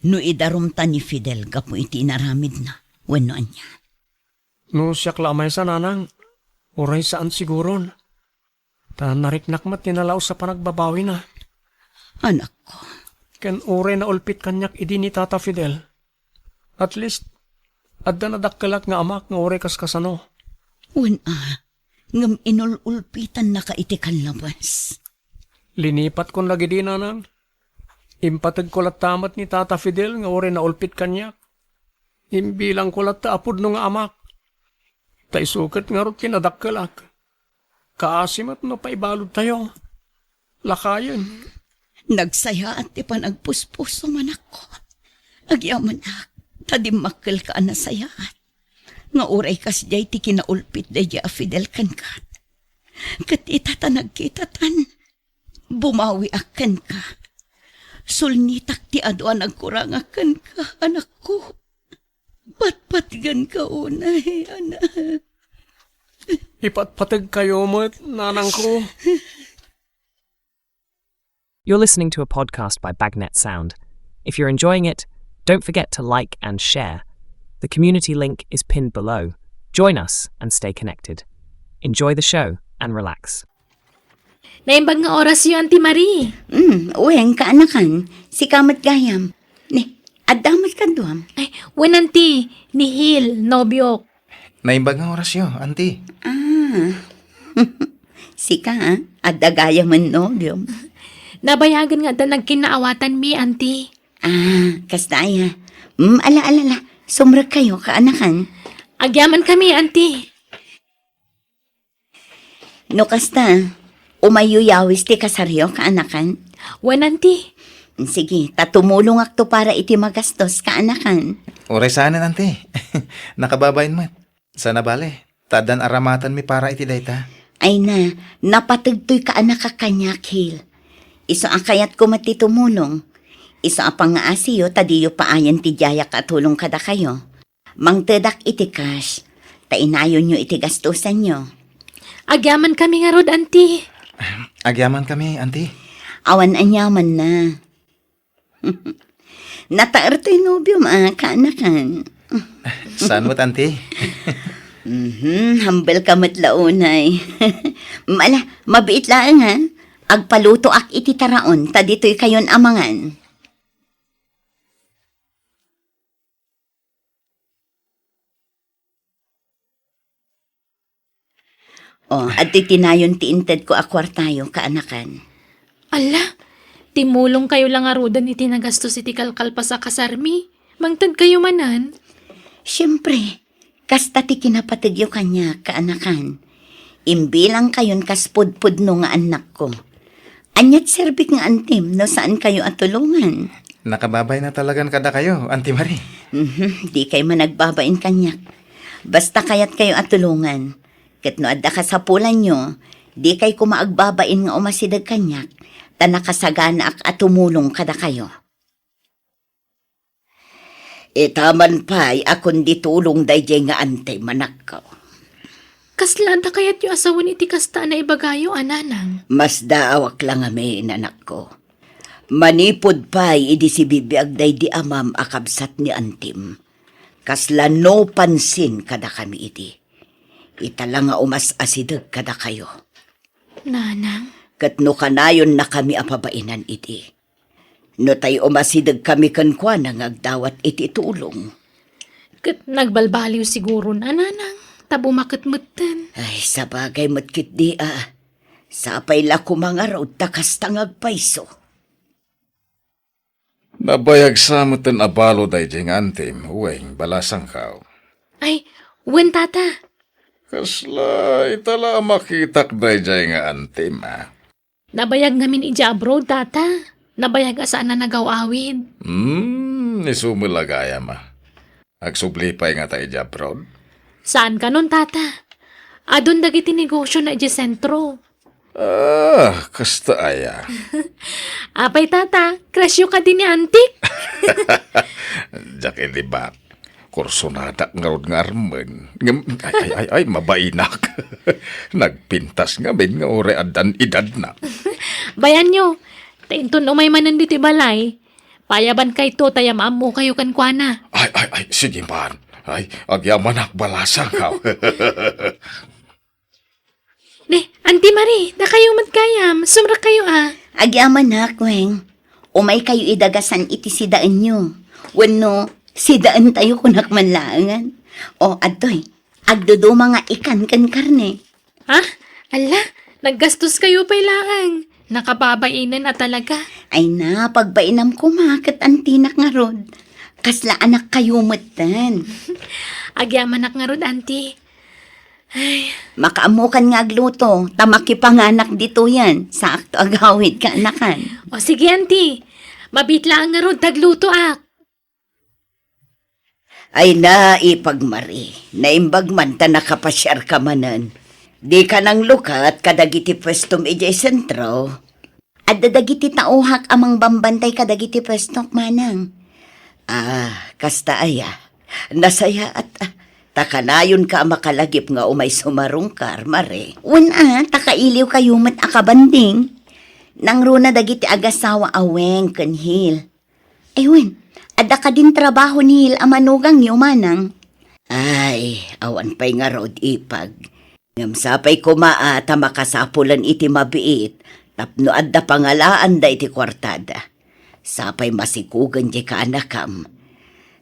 No idarumta ni Fidel gapu iti inaramidna, wenno ania? No siak la a maysa, nanang, uray saan siguron. Ta nariknak met ti nalaus a panagbabawina. Anakko. Ken uray naulpit kaniak idi ni Tata Fidel. At least, adda nadakkelak nga amak nga uray kaskasano. Wen a, ngem inul-ulpitannaka iti kallabas. Linipatkon dagidi, nanang. Impategko latta met ni Tata Fidel nga uray naulpit kaniak. Imbilangko latta a pudno nga amak. Ta isu ket ngarud ti nadakkelak. Kaasi met no paibaludtayo. Lakayen. Nagsayaat ti panagpuspusom, anakko. Agyamanak, ta dimmakkelka a nasayaat. Nga uray kasdiay ti kinaulpit daydi a Fidel kenka. Ket ita ta nagkitatan, bumawiak kenka. Sulnitak ti adu a nagkurangak kenka, anakko. Patpatganka unay, anak. Ipatpategkayo met, nanangko. You're listening to a podcast by Bagnet Sound. If you're enjoying it, don't forget to like and share. The community link is pinned below. Join us and stay connected. Enjoy the show and relax. Naimbag nga orasyo, Auntie Marie. Hmm, wen, kaanakan. Sika met gayam. Ni, adda met kaduam. Ay, wen, Auntie, ni Hil, nobiok. Naimbag nga orasyo, Auntie. Ah. Sika, ah? Adda gayam a nobiom. Nabayagen nga adda nagkinnaawatanmi, Auntie. Ah, kasta aya. Hmm, ala, ala, ala. Sumrekkayo, kaanakan. Agyamankami, Auntie. No kasta, umayyo yawis ti kasaryo, kaanakan? Wen, Auntie. Sige, ta tumulongakto para iti magastos, kaanakan. Uray saanen, Auntie. Nakababain met. Saan a bale, ta addan aramatenmi para iti dayta. Ay na, napategtoy kaanakak kaniak, Hil. Isu a kayatko met ti tumulong. Isu a pangngaasiyo ta diyo paayen ti diayak a tulong kadakayo. Mangtedak iti cash, ta inayonyo iti gastusanyo. Agyamankami ngarud, Auntie. Agyamankami, Auntie. Awan aniamanna. Nataer toy nobiom a kaanakan. Saan met, Auntie? Mhm, humble ka met la unay. Ala, mabiit laeng, ha? Agpalutoak iti taraon, ta ditoy kayon a mangan. O, adtoy ti nayon ti intedko a kuartayo, kaanakan. Ala, timulongkayo la ngaruden iti nagastos iti kalkalpas a kasarmi. Mangtedkayo manen. Siempre, kasta ti kinapategyo kaniak, kaanakan. Imbilangkayon kas pudpudno nga annakko. Ania ti serbik nga antim no saankayo a tulongan? Nakababain a talagan kadakayo, Auntie Marie. Mhm, dikay man agbabain kaniak. Basta kayatkayo a tulongan. Ket no adda kasapulanyo, dikay koma agbabain nga umasideg kaniak, ta nakasaganaak a tumulong kadakayo. Ita man pay a kundi tulong daydiay nga antim, anakko. Kasla adda kayatyo a sawen iti kasta a naibagayo, a nanang? Masdaawak la ngamin, anakko. Manipud pay idi sibibiag daydi amam a kabsat ni antim, kasla no pansin kadakami idi. Ita la nga umas-asideg kadakayo. Nanang? Ket no kanayonnakami a pabainan idi, no tay umasidegkami kenkuana nga agdawat iti tulong. Ket nagbalbaliw siguron a, nanang, ta bumaket metten. Ay, sabagay met ketdi a. Sapay la koma ngarud ta kasta nga agpayso. Nabayag sa metten a balo daydiay nga antim, wen, balasangko. Ay, wen, tata. Kasla ita la a makitak daydiay nga antim, a? Nabayag ngamin idiay abroad, tata. Nabayag a saan a nagaw-awid. Hmm, isu met la gayam, a. Agsubli pay ngata idiay abroad? Saan kanon, tata. Adun dagiti negosiona idiay sentro. Ah, kasta aya. Apay, tata, crushyo kadi ni antik? Diak ilibak. Kursonadak ngarud nga armen. Ngem, ay, ay, ay, ay, mabainak. Nagpintas ngamin nga uray addan edadna. Bayanyo, ta inton umay manen ditoy balay, payabankayto ta yam-ammokayo kenkuana. Ay, ay, ay, sige man. Ay, agyamanak, balasangko. Ne, Auntie Marie, dakayo met gayam, sumrekkayo a. Agyamanak, Weng. Umaykayo idagasan iti sidaenyo. Wenno, sidaentayo kunak man laengen. O, adtoy, agduduma nga ikan ken karne. Ha? Ala, naggastoskayo pay laeng. Nakababainen a talaga. Ay na, pagbainam koma ket antinak ngarud. Kasla anakkayo metten. Agyamanak ngarud, Auntie. Ay. Makaammokan nga agluto, ta makipanganak ditoyen. Saakto agawid kaanakan. O sige, Auntie. Mabiit laeng ngarud ta aglutoak. Ay na, Ipag Marie, naimbag man ta nakapasiarka manen. Dika nanglukat kadagiti puestom idiay sentro? Adda dagiti tauhak a mangbambantay kadagiti puestok, manang. Ah, kasta aya. Nasayaat, ah. Ta kanayonka a makalagip nga umay sumarungkar, Mare. Wen a, ta kailiwkayo met a kabanding. Nangruna dagiti agasawa a Weng ken Hil. Ay wen, adda kadin trabaho ni Hil a manugangyo, manang? Ay, awan pay ngarud, Ipag. Ngem sapay koma a ta makasapulan iti mabiit tapno adda pangalaanda iti kuartada. Sapay masikugen diay kaanakam.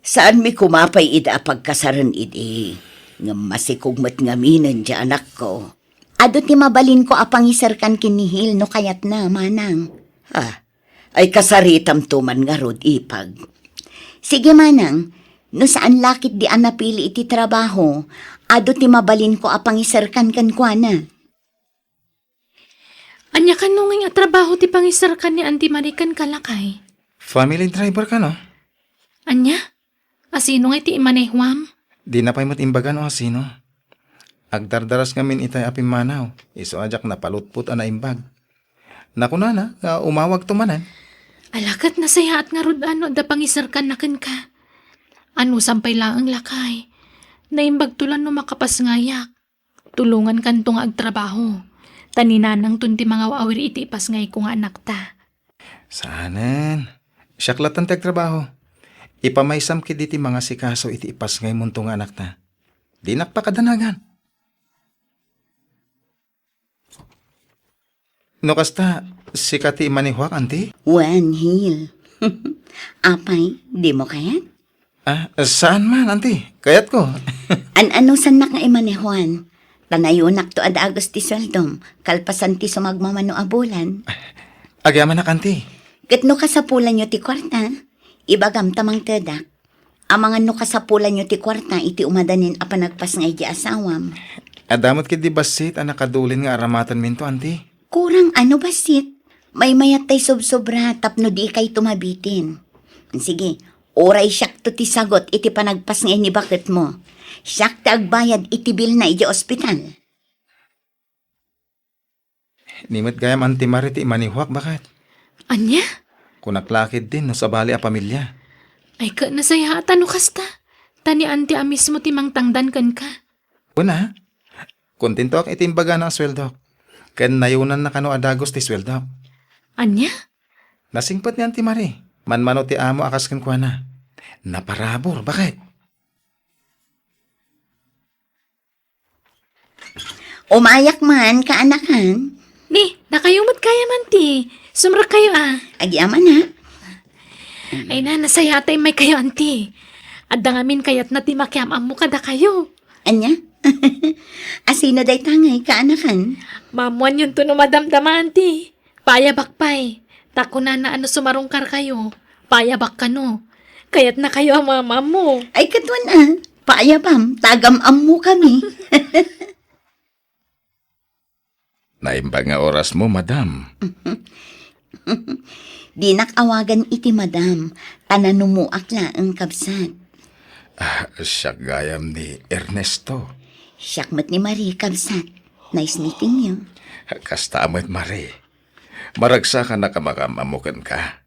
Saanmi koma pay ida a pagkasaren idi, ngem masikog met ngaminen diay anakko. Adu ti mabalinko a pangiserkan ken ni Hil no kayatna, manang. Ah, ay kasaritamto man ngarud, Ipag. Sige, manang, no saan la ketdi a napili iti trabaho, adu ti mabalinko a pangiserkan kenkuana. Ania kano ngay a trabaho ti pangiserkan ni Auntie Marie kenka, lakay? Family driver kano? Ania? Asino ngay ti imanehuam? Dina pay met imbaga no asino. Agdardaras ngamin itay a pimmanaw, isu a diak napalutpot a naimbag. Nakunana nga umawagto manen. Ala, ket nasayaat ngarud a no adda pangiserkanna kenka. Anusam pay laeng, lakay. Naimbagto la no makapasngayak. Tulongankanto nga agtrabaho. Ta ni nanangton ti mangaw-awir iti ipasngayko nga anakta. Saanen. Siak lattan ti agtrabaho. Ipamaysam ketdi ti mangasikaso iti ipasngaymonto nga anakta. Dinak pakadanagan. No kasta, sika ti imanehuak, Auntie? Wen, Hil. Apay, dimo kayat? Ah, saan man, Auntie? Kayatko. An-anusannak nga imanehuan. Ta nayonakto a dagus ti sueldom, kalpasan ti sumagmamano a bulan. Agyamanak, Auntie. Ket no kasapulanyo ti kuarta, ibagam ta mangtedak. Amangan no kasapulanyo ti kuarta iti umadanen a panagpasngay di asawam. Adda met ketdi bassit a nakadulin nga aramatenminto, Auntie. Kurang a no bassit. Maymayat tay sobsobra tapno di kayto mabitin. Sige, uray siakto ti sagut iti panagpasngay ni baketmo. Siak ti agbayad iti bilna iti ospital. Ni met gayam Auntie Marie ti imanehuak, baket. Ania? Kunak la ketdin no sabali a pamilia. Ay, ket nasayaat a no kasta. Ta ni Auntie a mismo ti mangtangdan kenka. Wen a, kontentoak iti imbagana a sueldok. Ken nayonanna kano a dagus ti sueldok. Ania? Nasingpet ni Auntie Marie. Manmano ti amo a kas kenkuana. Naparabur, baket. Umayak man, kaanakan. Ni, dakayo met gayam, Auntie. Sumrekkayo a. Agyamanak. Ay na, nasayaat a immaykayo, Auntie. Adda ngamin kayatna ti makiam-ammo kadakayo. Ania? Asino dayta ngay, kaanakan? Maammoanyonto no madamdama, Auntie. Paayabak pay. Ta kunana a no sumarungkarkayo, paayabak kano. Kayatnakayo a maam-ammo. Ay, ket wen a, paayabam, ta agam-ammokami. Naimbag nga orasmo, madam. Dinak awagan iti madam, ta nanumoak laeng, kabsat. Ah, siak gayam ni Ernesto. Siak met ni Marie, kabsat. Nice meeting you. Kasta met, Marie. Maragsakanak a makaam-ammo kenka.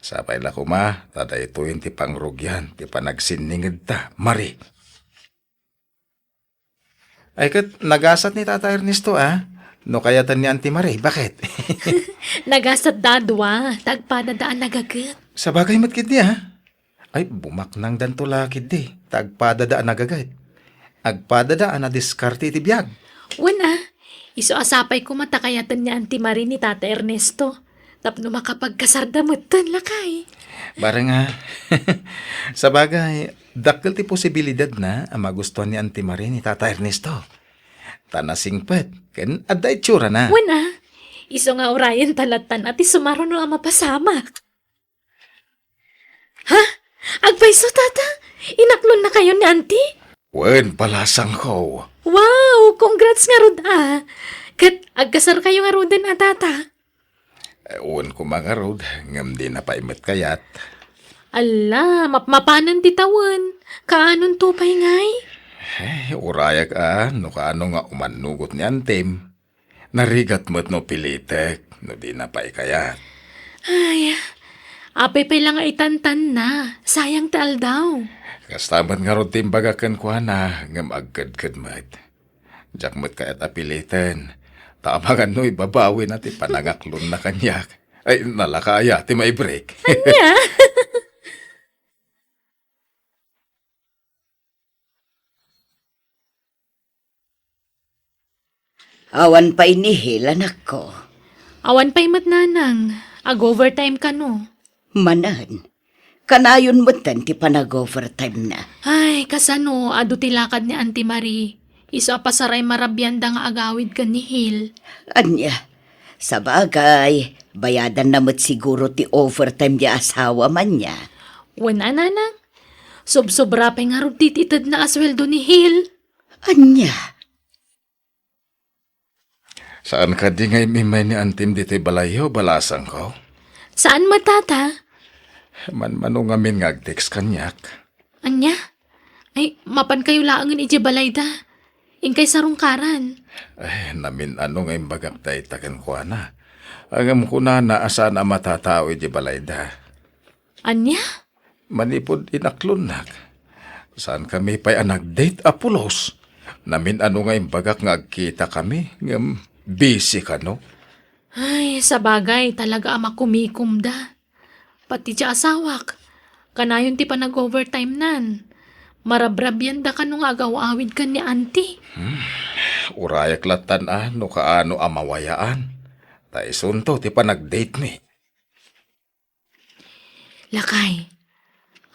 Sapay la koma, ta daytoyen ti pangrugian ti panagsinningedta, Marie. Ay ket, nagasat ni Tata Ernesto, a? No kayatan ni Auntie Marie, baket? Nagasat da a dua, ta agpadada a nagaget. Sabagay met ketdi, a? Ay, bumaknangdanto la ketdi, ta agpadada a nagaget. Agpadada a nadiskarte iti biag. Wen a, isu a sapay koma ta kayatan ni Auntie Marie ni Tata Ernesto. Tapno makapagkasarda metten, lakay. Bareng a, sabagay, dakkel ti posibilidadna a magustuan ni Auntie Marie ni Tata Ernesto. Ta nasingpet, ken adda itsurana. Wen a, isu nga urayenta lattan a ti sumaruno a mapasamak. Ha? Agpayso, Tata? Inaklonnakayo ni Auntie? Wen, balasangko. Wow! Congrats ngarud a! Ket agkasarkayo ngaruden a, Tata? Eh, wen koma ngarud, ngem dina pay met kayat. Alla, mapmapanen ti tawen. Kaanonto pay ngay? Eh, urayak a, no kaano nga umannugot ni Antim. Narigat met no pilitek, no dina pay kayat. Ay, Apay pay la nga itantanna? Sayang ti aldaw. Kasta met ngarud ti imbagak kenkuana, ngem agkedked met. Diak met kayat a piliten. Ta amangan no ibabawina ti panangaklonna kaniak. Ay, nalaka aya ti maibreak. Ania? Awan pay ni Hil, anakko. Awan pay met, nanang. Ag-overtime kano. Manen. Kanayon metten ti panag-overtime na. Ay, kasano, adu ti lakad ni Auntie Marie. Isu a pasaray marabianda nga agawid ken ni Hil. Ania? Sabagay, bayadanna met siguro ti overtime ti asawam, ania? Wen a, nanang. Sobsobra pay ngarud ti itedna a sueldo ni Hil. Ania? Saan kadi nga im-immay ni Antim ditoy balayyo, balasangko? Saan met, Tata. Manmano ngamin nga ag-text kaniak. Ania? Ay, mapankayo laengen idiay balayda. Inkay sarungkaran. Ay, namin-ano nga imbagak dayta kenkuana. Ngem kunana a saan a matatao idiay balayda. Ania? Manipud inaklonnak, saankami pay a nag-date a pulos. Namin-ano nga imbagak nga agkitakami, ngem busy kano. Ay, sabagay, talaga a makumikomda. Pati ti asawak, kanayon ti panag-overtime nan. Marabrabianda kano nga agaw-awid ken ni Auntie. Hmm, urayak lattan a no kaano a mawayaan. Ta isunto ti panag-date mi. Lakay,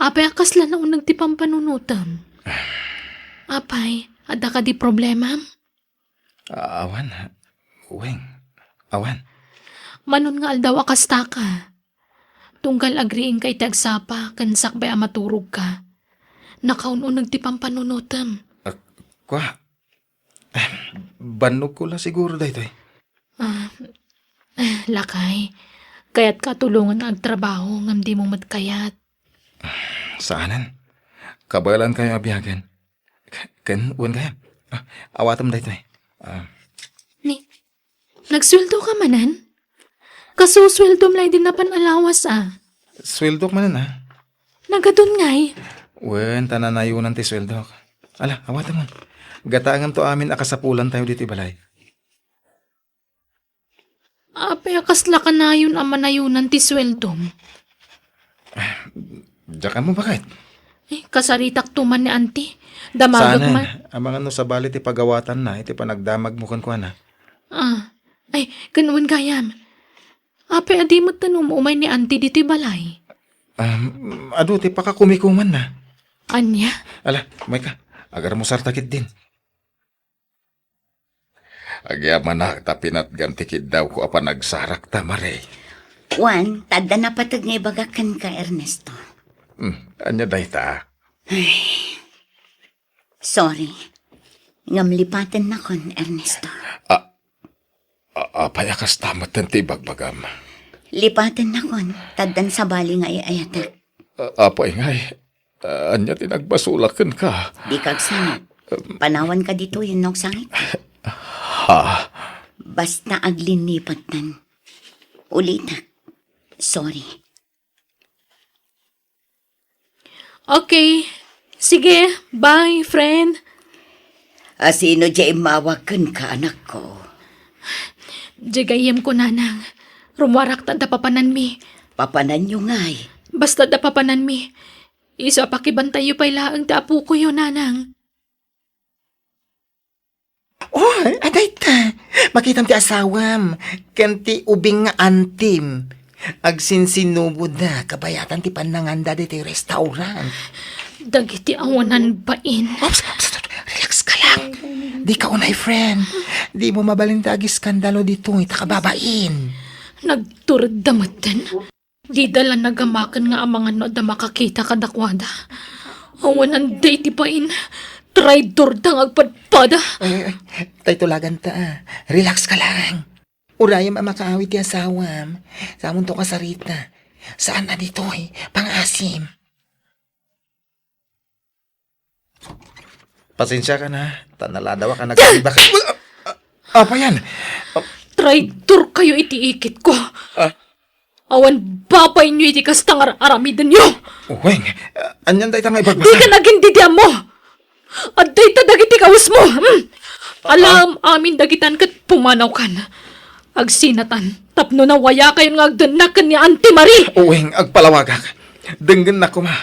apay a kasla nauneg ti pampanunotem? Apay, adda kadi problemam? A-, awan, Weng. Awan. Manon nga aldaw a kastaka. Tunggal agriingka iti agsapa ken sakbay a maturogka, nakaun-uneg ti pampanunotem. Ah, kua? Bannogko la siguro daytoy. Ah, eh, lakay, kayatka a tulongen nga agtrabaho ngem dimo met kayat. Saanen. Kabaelankayo a biagen. K-, ken, wen gayam. Ah, awatem daytoy. Ah. Ni, nagsueldoka manen? Kasusueldom la idi napan alawas a. Sueldok manen a. Nagadun ngay? Wen, ta nanayonan ti sueldok. Ala, awatem. Gataengamto amin a kasapulantayo ditoy balay. Apay a kasla kanayon a manayonan ti sueldom? Diak ammo baket. Eh, kasaritakto man ni Auntie. Damagek man. Saanen, amangan no sabali ti pagawatanna iti panagdamagmo kenkuana. Ah, ay, ken wen gayam. Apay a di met ten um-umay ni Auntie ditoy balay? Um, adu ti pakakumikumanna. Ania? Ala, umayka. Agarmusarta ketdin. Agyamanak ta pinatgam ti kiddawko a panagsarakta, Mare. Wen, ta adda napateg nga ibagak kenka, Ernesto. Hmm, ania dayta? Ay, sorry. Ngem lipatennakon, Ernesto. A-, a-, apay a kasta metten ti ibagbagam? Lipatennakon, ta addan sabali nga ay-ayatek. A-, apay ngay? Ah, ania ti nagbasolak kenka? Dika agsangit. Panawanka ditoy wenno agsangit? Ha? Basta aglinnipettan. Ulitek. Sorry. Okay. Sige, bye, friend. A, sino diay immawag kenka, anakko? Diay gayyemko, nanang. Rummuarak ta adda papananmi. Papananyo ngay? Basta adda papananmi. Isu a pakibantayyo pay laeng ti apokoyo, nanang. Oh, adayta. Makitam ti asawam ken ti ubing nga antim. Agsinsinuboda, kabayatan ti pannanganda ditoy restaurant. Dagiti awanan bain. Ops, ops, ops, relax ka lang. Dika unay, friend. Dimo mabalin ti agiskandalo ditoy, ta kababain. Nagturedda metten. Dida la nagamaken nga amangan no adda makakita kadakuada. Awanan daydi bain. Traidorda nga agpadpada. Ay, ay, ay. Tay tulaganta, ah. Relax ka lang. Urayem a makaawid ti asawam. Samonto kasarita. Saan a ditoy. Pangaasim. Pasensiakan, ha, ta naladawak a nagkaiba ka. Apa yan? Traidor kayo iti ikit ko. Ah. Awan babainyo iti kasta nga ar-, aramidenyo. Weng, anian dayta nga ibagbasa? Dikan agindidiammo. Adda ita dagiti kawesmo. Hmm. Alam, amin dagitan ket pumanawkan. Agsinatan, tapno nawayakayon nga agdennak ken ni Auntie Marie. Weng, agpalawagak. Denggennak koma.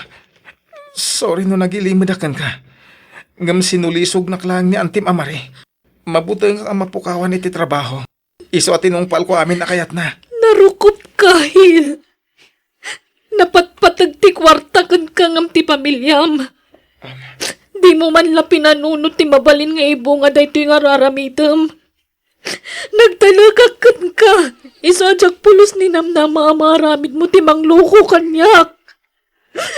Sorry no nagilimedak kenka. Ngem sinulisognak laeng ni Auntie Marie. Mabutengak a mapukawan iti trabaho. Isu a tinungpalko amin a kayatna. Narukopka, Hil. Napatpateg ti kuarta kenka ngem ti pamiliam. Dimo man la pinanunot ti mabalin nga ibunga daytoy nga ar-aramidem. Nagtalekak kenka. Isu a diak pulos ninamnama a maaramidmo ti mangloko kaniak.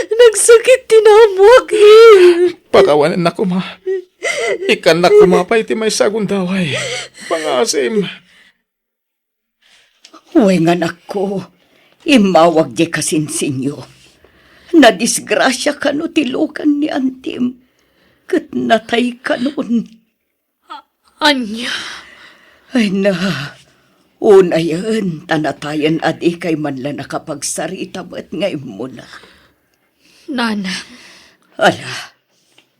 Nagsakit ti naammoak, Hil. Pakawanennak koma. Ikkannak koma pay ti maysa a gundaway. Pangaasim. Wen, anakko, immawag diay kasinsinyo. Nadisgrasia kano ti lokan ni antim, ket natay kanon. Ania? Ay na, unayen ta natayen a dikay man la nakapagsarita met nga immuna. Nanang. Ala,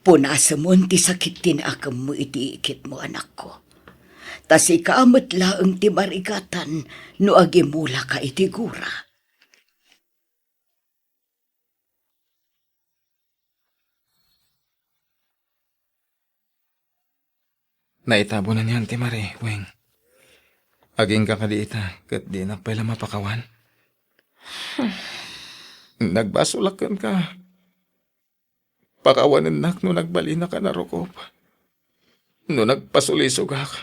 punasemon ti sakit ti naakemmo iti ikitmo, anakko. Ta sika met laeng ti marigatan no agimulaka iti gura. Naitabonan ni Auntie Marie, Weng. Agingga kadi ita, ket dinak pay la mapakawan? Nagbasolak kenka. Pakawanennak no nagbalinak a narukop. No nagpasulisogak,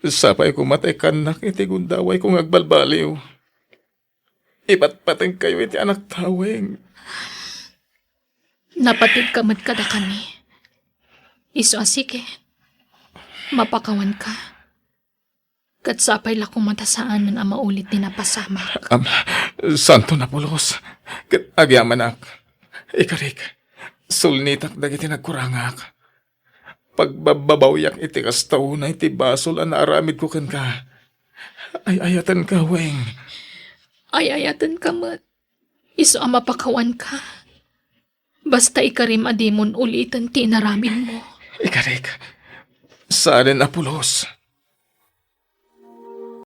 sapay koma ta ikkannak iti gundawayko nga agbalbaliw. Ipatpatengkayo iti anakta, Weng. Napateg ka met kadakami. Isu a sige, mapakawanka. Ket sapay la koma ta saanen a maulit ti napasamak. Am, santo napulos. Ket agyamanak. Ikarik, sulnitak dagiti nagkurangak. Pagbabbabawiak iti kasta unay ti basol a naaramidko kenka. Ay-ayatenka, Weng. Ay-ayatenka met. Isu a mapakawanka. Basta ikarim a dimon uliten ti inaramidmo. Ikarik, saanen a pulos.